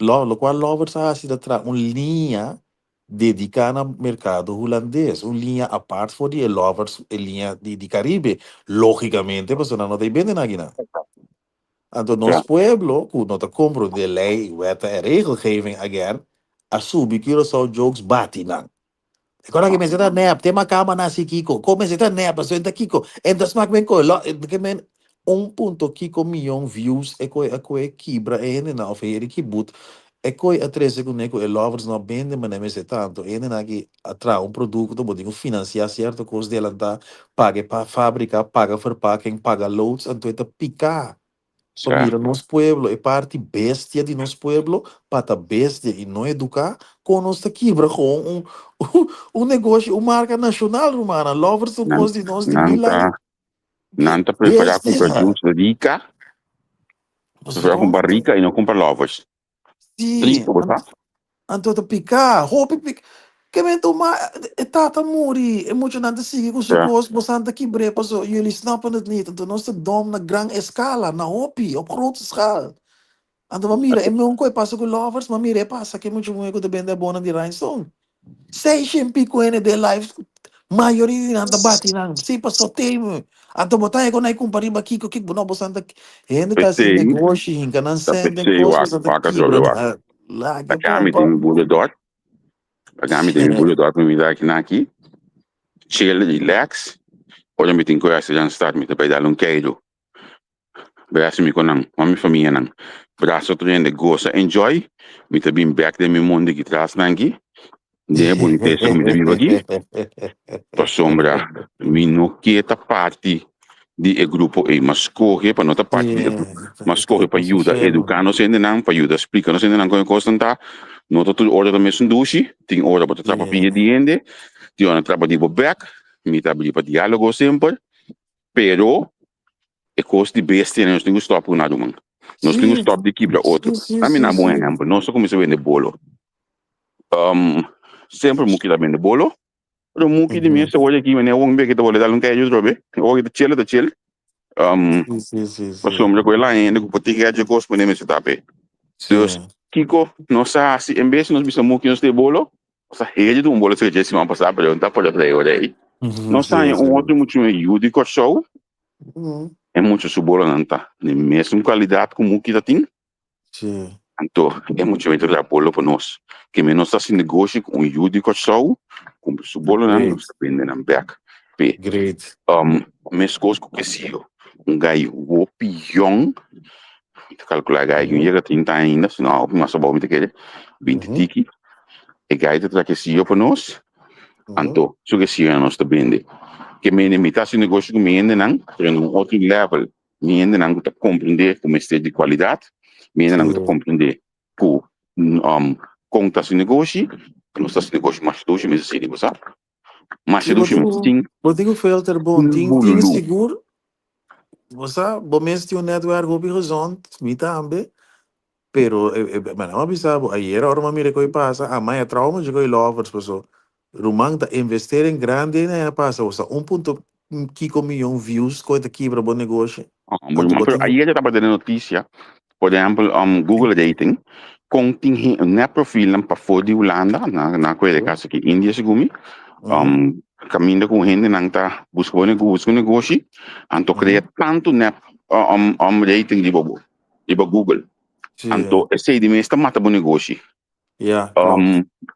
D: Lo locual Lovers a haci ta traha un liña dedica na mercado Hulandes, un liña apart for di e Lovers, e liña di di Caribe, logicamente pasobra nan no ta e bende nan akinan. Anto nos pueblo cu no ta comprende ley, wetten en regelgeving again, a subi Curaçao Jokes bati nan. E kora ki mester ta nep, te makamba na si kiko. Ko mester ta nep, pasobra ta kiko. En ta smak men koe lo, ke men un punto kiko miyon views e koe a koe kibra e hendenan of heri ki but e koe a trese kuné ku e lovers no a bende manera mester tanto. E hendenan aki a traha un produkto, bo tin ku finansia sierto kos delantá, paga e fabrika, paga verpakking, paga loods, anto e ta piká. Pa mira nos pueblo, e parti bestia di nos pueblo, pa ta bestia y no educa, con nos ta kibra gewoon un, un negoshi, un marca nacional, rumannan. Lovers ta un
C: Nan,
D: cos di nos di
C: nan
D: mil aña.
C: ta, nan ta prefera cumpra
D: Bestia!
C: juice rica, prefera cumpra rica y no cumpra Lovers.
D: Sí,
C: Triste, bo sa.
D: anto ta piká, hopi piká. Ke men tuma, e tata muri, e muchanan ta sigui ku su kos, bosan ta kibr'é paso jullie snappen het niet. Anto nos ta dom na gran eskala, na hopi, op grote schaal. Anto bo mira e meun ku e pasa ku Lovers, ma mira e pasa ku e mucha muhé ku ta bende abonan di Rhinestone. Seishen pico hende den live, mayoria di nan ta bati nan, si paso teme. Anto bo ta heko na e kumpa riba kiko kiko, no bosan ta hende ta hasi
C: P'esei,
D: negoshi, hinka nan
C: ta
D: sèn den
C: p'esei
D: kos,
C: wak,
D: bosan ta
C: wak atrobe
D: kibra
C: wak.
D: nan. Laga
C: Laga mi
D: pompa.
C: den mi bulldog, laga mi den mi bulldog mi mira aki na aki, chill, relax. Ora mi tin ku hasi Randstad mi ta bai dal un keiru. Brasa mi ku nan, ku mi famianan. Brasa otro hende, gosa, enjoy. Mi ta bin bek den mi mundo aki tras nan aki, den e bunitesa ku mi ta biba aki. Pasobra mi no ke ta parti di e grupo ei. Mi a skohe pa no ta parti di e grupo. Mi a skohe pa yuda eduká nos hendenan, pa yuda splika nos hendenan kon e kosnan ta. No ta tur ora ta mesun dushi. Tin ora bo ta trapa pia di hende, tin ora nan trapa di bo bek. Mi ta abrí pa diálogo semper. Pero e kos di bestia nos tin ku stòp ku nan ruman. Nos tin ku stòp di kibra otro. Ami na bon ehèmpel, nos a kuminsá bende bolo. Semper Muki ta bende bolo, pero Muki di mes ta wòrdu aki, wanneer wong beke ta wòrdu dal un keju atrobe, ora ki ta chel ta chel. Pasobra ku el a hende ku por tin kèdje kos pone mester ta p'e. Dus kiko nos a hasi en bes nos bisa Muki nos ta e bolo, Nos a heri un bolo dje siman pasá, pero no ta por trae ora ei. Nos haña un otro muchu e yu di Kòrsou, e mucha su bolonan ta di mesun kalidat ku Muki ta tin. Anto e mucha ta traha bolo pa nos. Ke men nos ta hasi negoshi ku un yu di Kòrsou, kumpra su bolonan, nos ta bende nan bèk p'e. Meskos ku Kesiyo, un gai hopi yòn, mi ta kalkulá e gai ku yega 30 aña ainda, si no hopi mas abou mi ta kere, 20 tiki. E gai ta traha kesiyo pa nos, anto su kesiyonan nos ta bende. Ke mende mi ta hasi negoshi ku mi hendenan, pero na un otro level. Mi hendenan ku ta komprendé ku mester di kualidat, mi hendenan ku ta komprendé ku kon ta hasi negoshi, nos ta hasi negoshi masha dushi mester sigui bo sa. Masha dushi mes tin.
D: Bo tin ku filter bon, tin tin sigur, bo sa, bo mes tin un netwerk hopi gezond, mi tambe, pero mi a bisa bo ayera ora mi a mira koe pasa, amai a trauma dje koe lovers paso ruman ta investering grandi na pasa, bo sa un punto kiko miyon views koe ta kibra bo negoshi.
C: Anto bo tin. Ayer tabata den noticia, por ehempel Google rating, kon tin net profilnan pafó di Hulanda, na koe de kaso ki India segun mi, kaminda ku hendenan ta buska bo buska un negoshi, anto krea tantu nep rating riba bo, riba Google. Anto esei di mes ta mata bo negoshi.
D: Ja, klopt.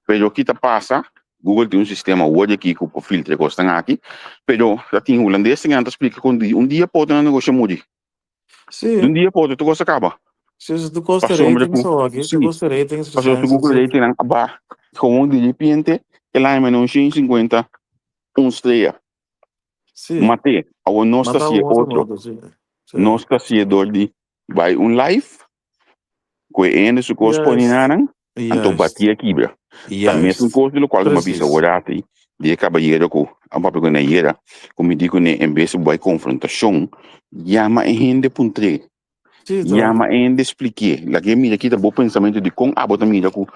C: Pero ki ta pasa, Google tin un sistema awor di aki ku por filtra e kosnan aki, pero ta tin hulandes tin nan ta splika ku un dia por nan negoshi a muri.
D: Sí.
C: Di un dia pa otro tur kos a kaba.
D: Sí, si tu kosta
C: Pasobra
D: ratings
C: ku,
D: o aki, tu
C: sí,
D: kosta ratings
C: pasobra su Google
D: recensies.
C: ratingnan a baha. Gewoon di repente el a haña un 150 un strea.
D: Sí.
C: Mat'é. Awor nos ta
D: Mata
C: hasié
D: un otro
C: otro.
D: modo, sí. Sí.
C: Nos ta hasié dor di bai un live ku e hende su kos pone
D: Juist.
C: nanan, anto
D: Juist.
C: bati a kibra. Ta mesun
D: Juist.
C: kos di lokual ku mi a bisa
D: Precies.
C: awor ati di e kabayero ku a papia ku ayera, ku mi di kuné en bes di bo bai konfrontashon, yama e hende puntr'é.
D: Sí, toch?
C: Yama e hende spliké. Lag'é mira ki ta bo pensamentu di kon abo ta mira ku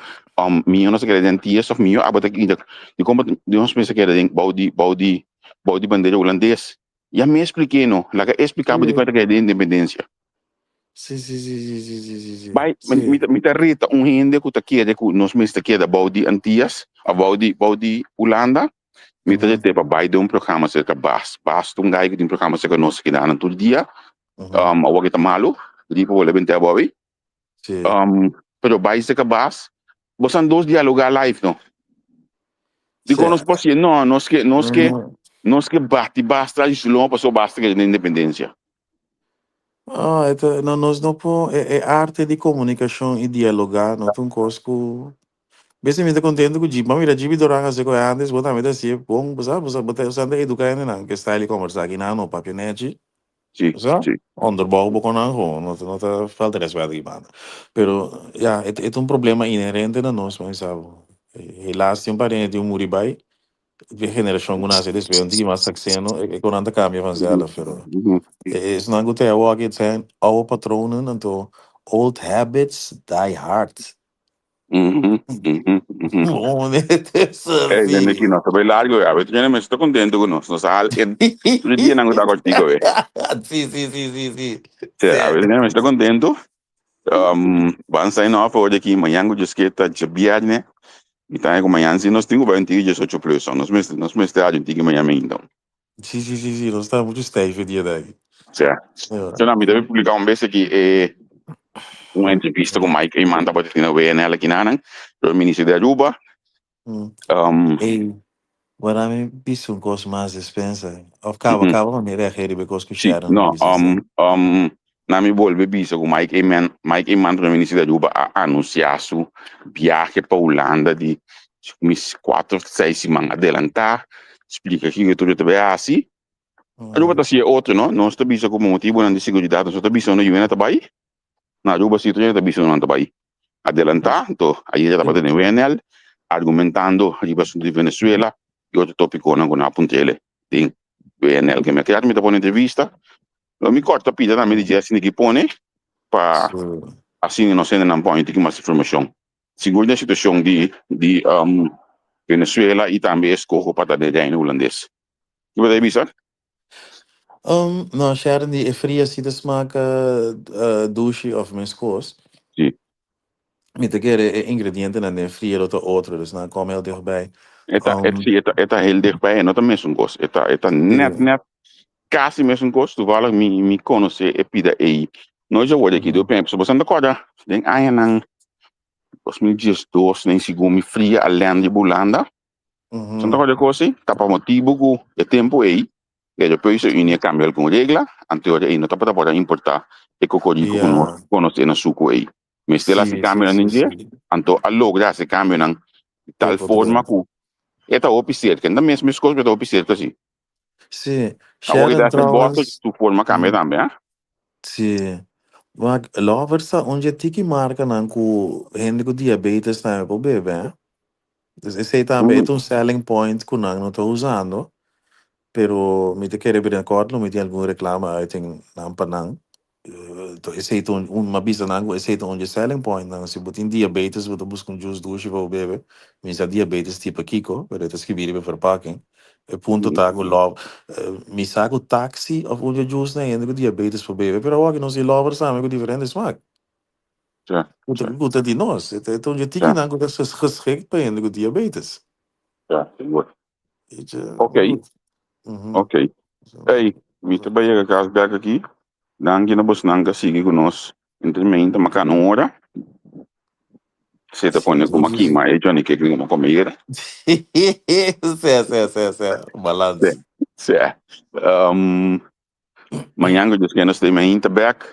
C: mihó nos a keda den Antias òf mihó abo ta mira di kon nos mester keda den bou di bou di bou di bandera hulandes. Yam'é spliké no. Laga e splika bo di kon e ta keda den independensia.
D: Sí, sí, sí, sí, sí, sí, sí, sí.
C: Bai, mi,
D: Sí.
C: mi, ta, mi ta reta un hende ku ta kere ku nos mester keda bou di Antias òf bou di bou di Hulanda. Mi ta ret'é pa bai den un programa serka Bas. Bas ta un gai ku tin programa serka nos aki nan tur dia. Awor ke ta malu, riba bo lebent'é abou ei.
D: Sí.
C: Pero bai serka Bas, bosan dos dialogá live no. Dikon
D: Sí.
C: nos por hasié? No, nos ke, nos ke,
D: No.
C: nos ke bati Bas tras di su lomba pasobra Bas ta kere den independensia.
D: Ah, e ta, no, nos no por, e, e arte di komunikashon i dialogá no ta un kos ku Bes mi ta contento cu Jeep. Ma mira Jeep y Doran haci cu e antes, bo tambe ta haci bon, bo sa, bo sa, bo ta bo ta educa hendenan cu e style di conversa aki nan no papia nechi,
C: Sí,
D: bo sa,
C: sí.
D: onderbouw bo con nan gewoon, no ta no ta falta respet aki banda. Pero ya, e ta un problema inherente na nos, mi sa bo. Helaas tin un par di hende tin un muri bay, e generacion cu nace despues un tiki mas sakseno, e con nan ta cambia vanzelf, pero esnan cu ta awor aki het zijn oude patronen, anto old habits die hard. Bon, het is
C: Ey, nene
D: así.
C: ki nos ta bay largo ya. Weet je, mensen ta contento cu nos. Nos a hal en tur dia nan cu ta cortico we.
D: Sí, sí, sí, sí, sí.
C: Sí,
D: Sí.
C: weet je, mensen ta contento. Van sign off voor de ki mañan cu Dios kier ta djabierne. Mi ta cu mañan si nos tin cu bay un tiki 18 plus. Nos mester, nos mester haci un tiki mañan ainda.
D: Sí, sí, sí, sí, nos ta mucho stijf e dia de aki.
C: Sea.
D: Ja.
C: So, mi debe publica un bes aki eh, un entrevista cu Mike Eman tabata tin na WNL aki nanan, door minister di Aruba.
D: Ey, wara mi bisa un cos mas despensa. Of caba, caba pa mi reageer riba e cos cu
C: Sí,
D: Sharon
C: no,
D: bisa, sí.
C: Na mi bolbe bisa cu Mike Eman, Mike Eman, primer minister di Aruba, a anuncia su biahe pa Hulanda di mis cuatro of seis siman adelanta, splica kico tur ta bay haci. Aruba ta haci e otro, no? Nos ta bisa cu pa motibonan di seguridad nos no ta bisa unda yunan ta bay. Na Aruba si tur hende ta bisa unda nan ta bay. Adelanta, anto ayer ya tabata den WNL argumentando riba asunto di Venezuela y otro topiconan cu nan a puntrele den WNL. Ke mi a keda mi ta pone entrevista. Lo mi corta pida tambe di Jessy Niki pone pa asina nos hendenan por haña un tiki mas informacion. Sigur den situacion di di Venezuela y tambe escoho pa ta den Reino Hulandes. Ki bo ta bisa?
D: No, Sharon di e fria si ta smaka dushi of meskos.
C: Si.
D: Mi ta kere e ingredientenan den fria lo ta otro, dus nan kome heel dichtbij.
C: E ta, e, si, e ta, e ta heel dichtbij, e no ta mesun kos. E ta, e ta net, net, kasi mesun kos. Toevallig mi, mi konosé e pida ei. No dja word aki, do pemp. So bosan ta kòrda den añanan 2012, den segun mi fria a lèn di Hulanda. Bosan ta kòrda e kos ei? Ta pa motibu ku e tempu ei Europese Unie a kambia algun regla, anto ei no tabata por a importá e kokoriko ku nos konosé na suku ei. Mester hasi kambionan den dje, anto a logra hasi kambionan di tal forma ku e ta hopi serka. No ta mes mes kos, pero e ta hopi serka si.
D: Sí.
C: Awor
D: Sharon
C: e ta hasi bòter,
D: trouwens.
C: su forma kambia tambe, ha?
D: Sí. Maar Lovers ta un dje tiki markanan ku hende ku diabetes tambe por bebe, hè? Dus esei tambe e ta un selling point ku nan no ta usando, pero mi ta kere binnenkort lo mi tin algun reclame uiting nan pa nan. To esei ta un, un, mi a bisa nan ku esei ta un dje selling point nan. Si bo tin diabetes bo ta buska un juice dushi pa bo bebe, mi sa diabetes tipo kiko, pero e ta skibi riba e verpakking. E punto ta ku love, mi sa ku taxi of un dje juice nan hende ku diabetes por bebe, pero awor aki nos tin lovers tambe ku diferente smaak.
C: Ja,
D: Ku ta,
C: ja.
D: ku ta di nos. E ta, e ta un dje
C: Ja.
D: tikinan ku ta geschikt pa hende ku diabetes.
C: Ja, sigur.
D: Weet je,
C: Ok,
D: maar goed.
C: Ok. Ey, mi ta bai yega kas bek aki. Danki na bosnan ku a sigui ku nos entre meinta makan un ora. Se ta pone ku kima e Johnny Cake ku kome yera.
D: Se, se, se, se. Balans.
C: Se, se. Mañan ku Dios kier nos ta meinta bek.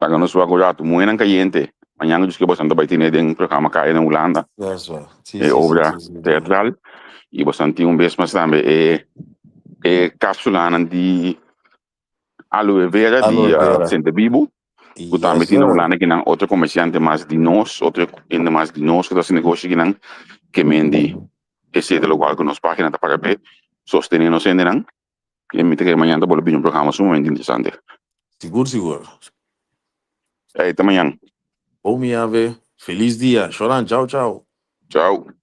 C: Laga nos wak un ratu. Muhénan Kayente, mañana djis ke bosan ta bai tene den programa Kaya na Hulanda, e obra teatral. I bosan tin un bes mas tambe e e kapsulanan di Aloe Vera di Sentebibu, ku tambe tin na Hulanda kinan otro komersiante mas di nos, otro hende mas di nos ku ta hasi negoshi kinan, ke men di esei ta lokual ku nos página ta para p'e sostené nos hendenan. I mi ta kere mañan ta bolbe bini un programa sumamente interesante.
D: Sigur sigur.
C: Ey, te mañan.
D: Bon mi ave. Feliz dia. Shoran, chao chao.
C: Chao.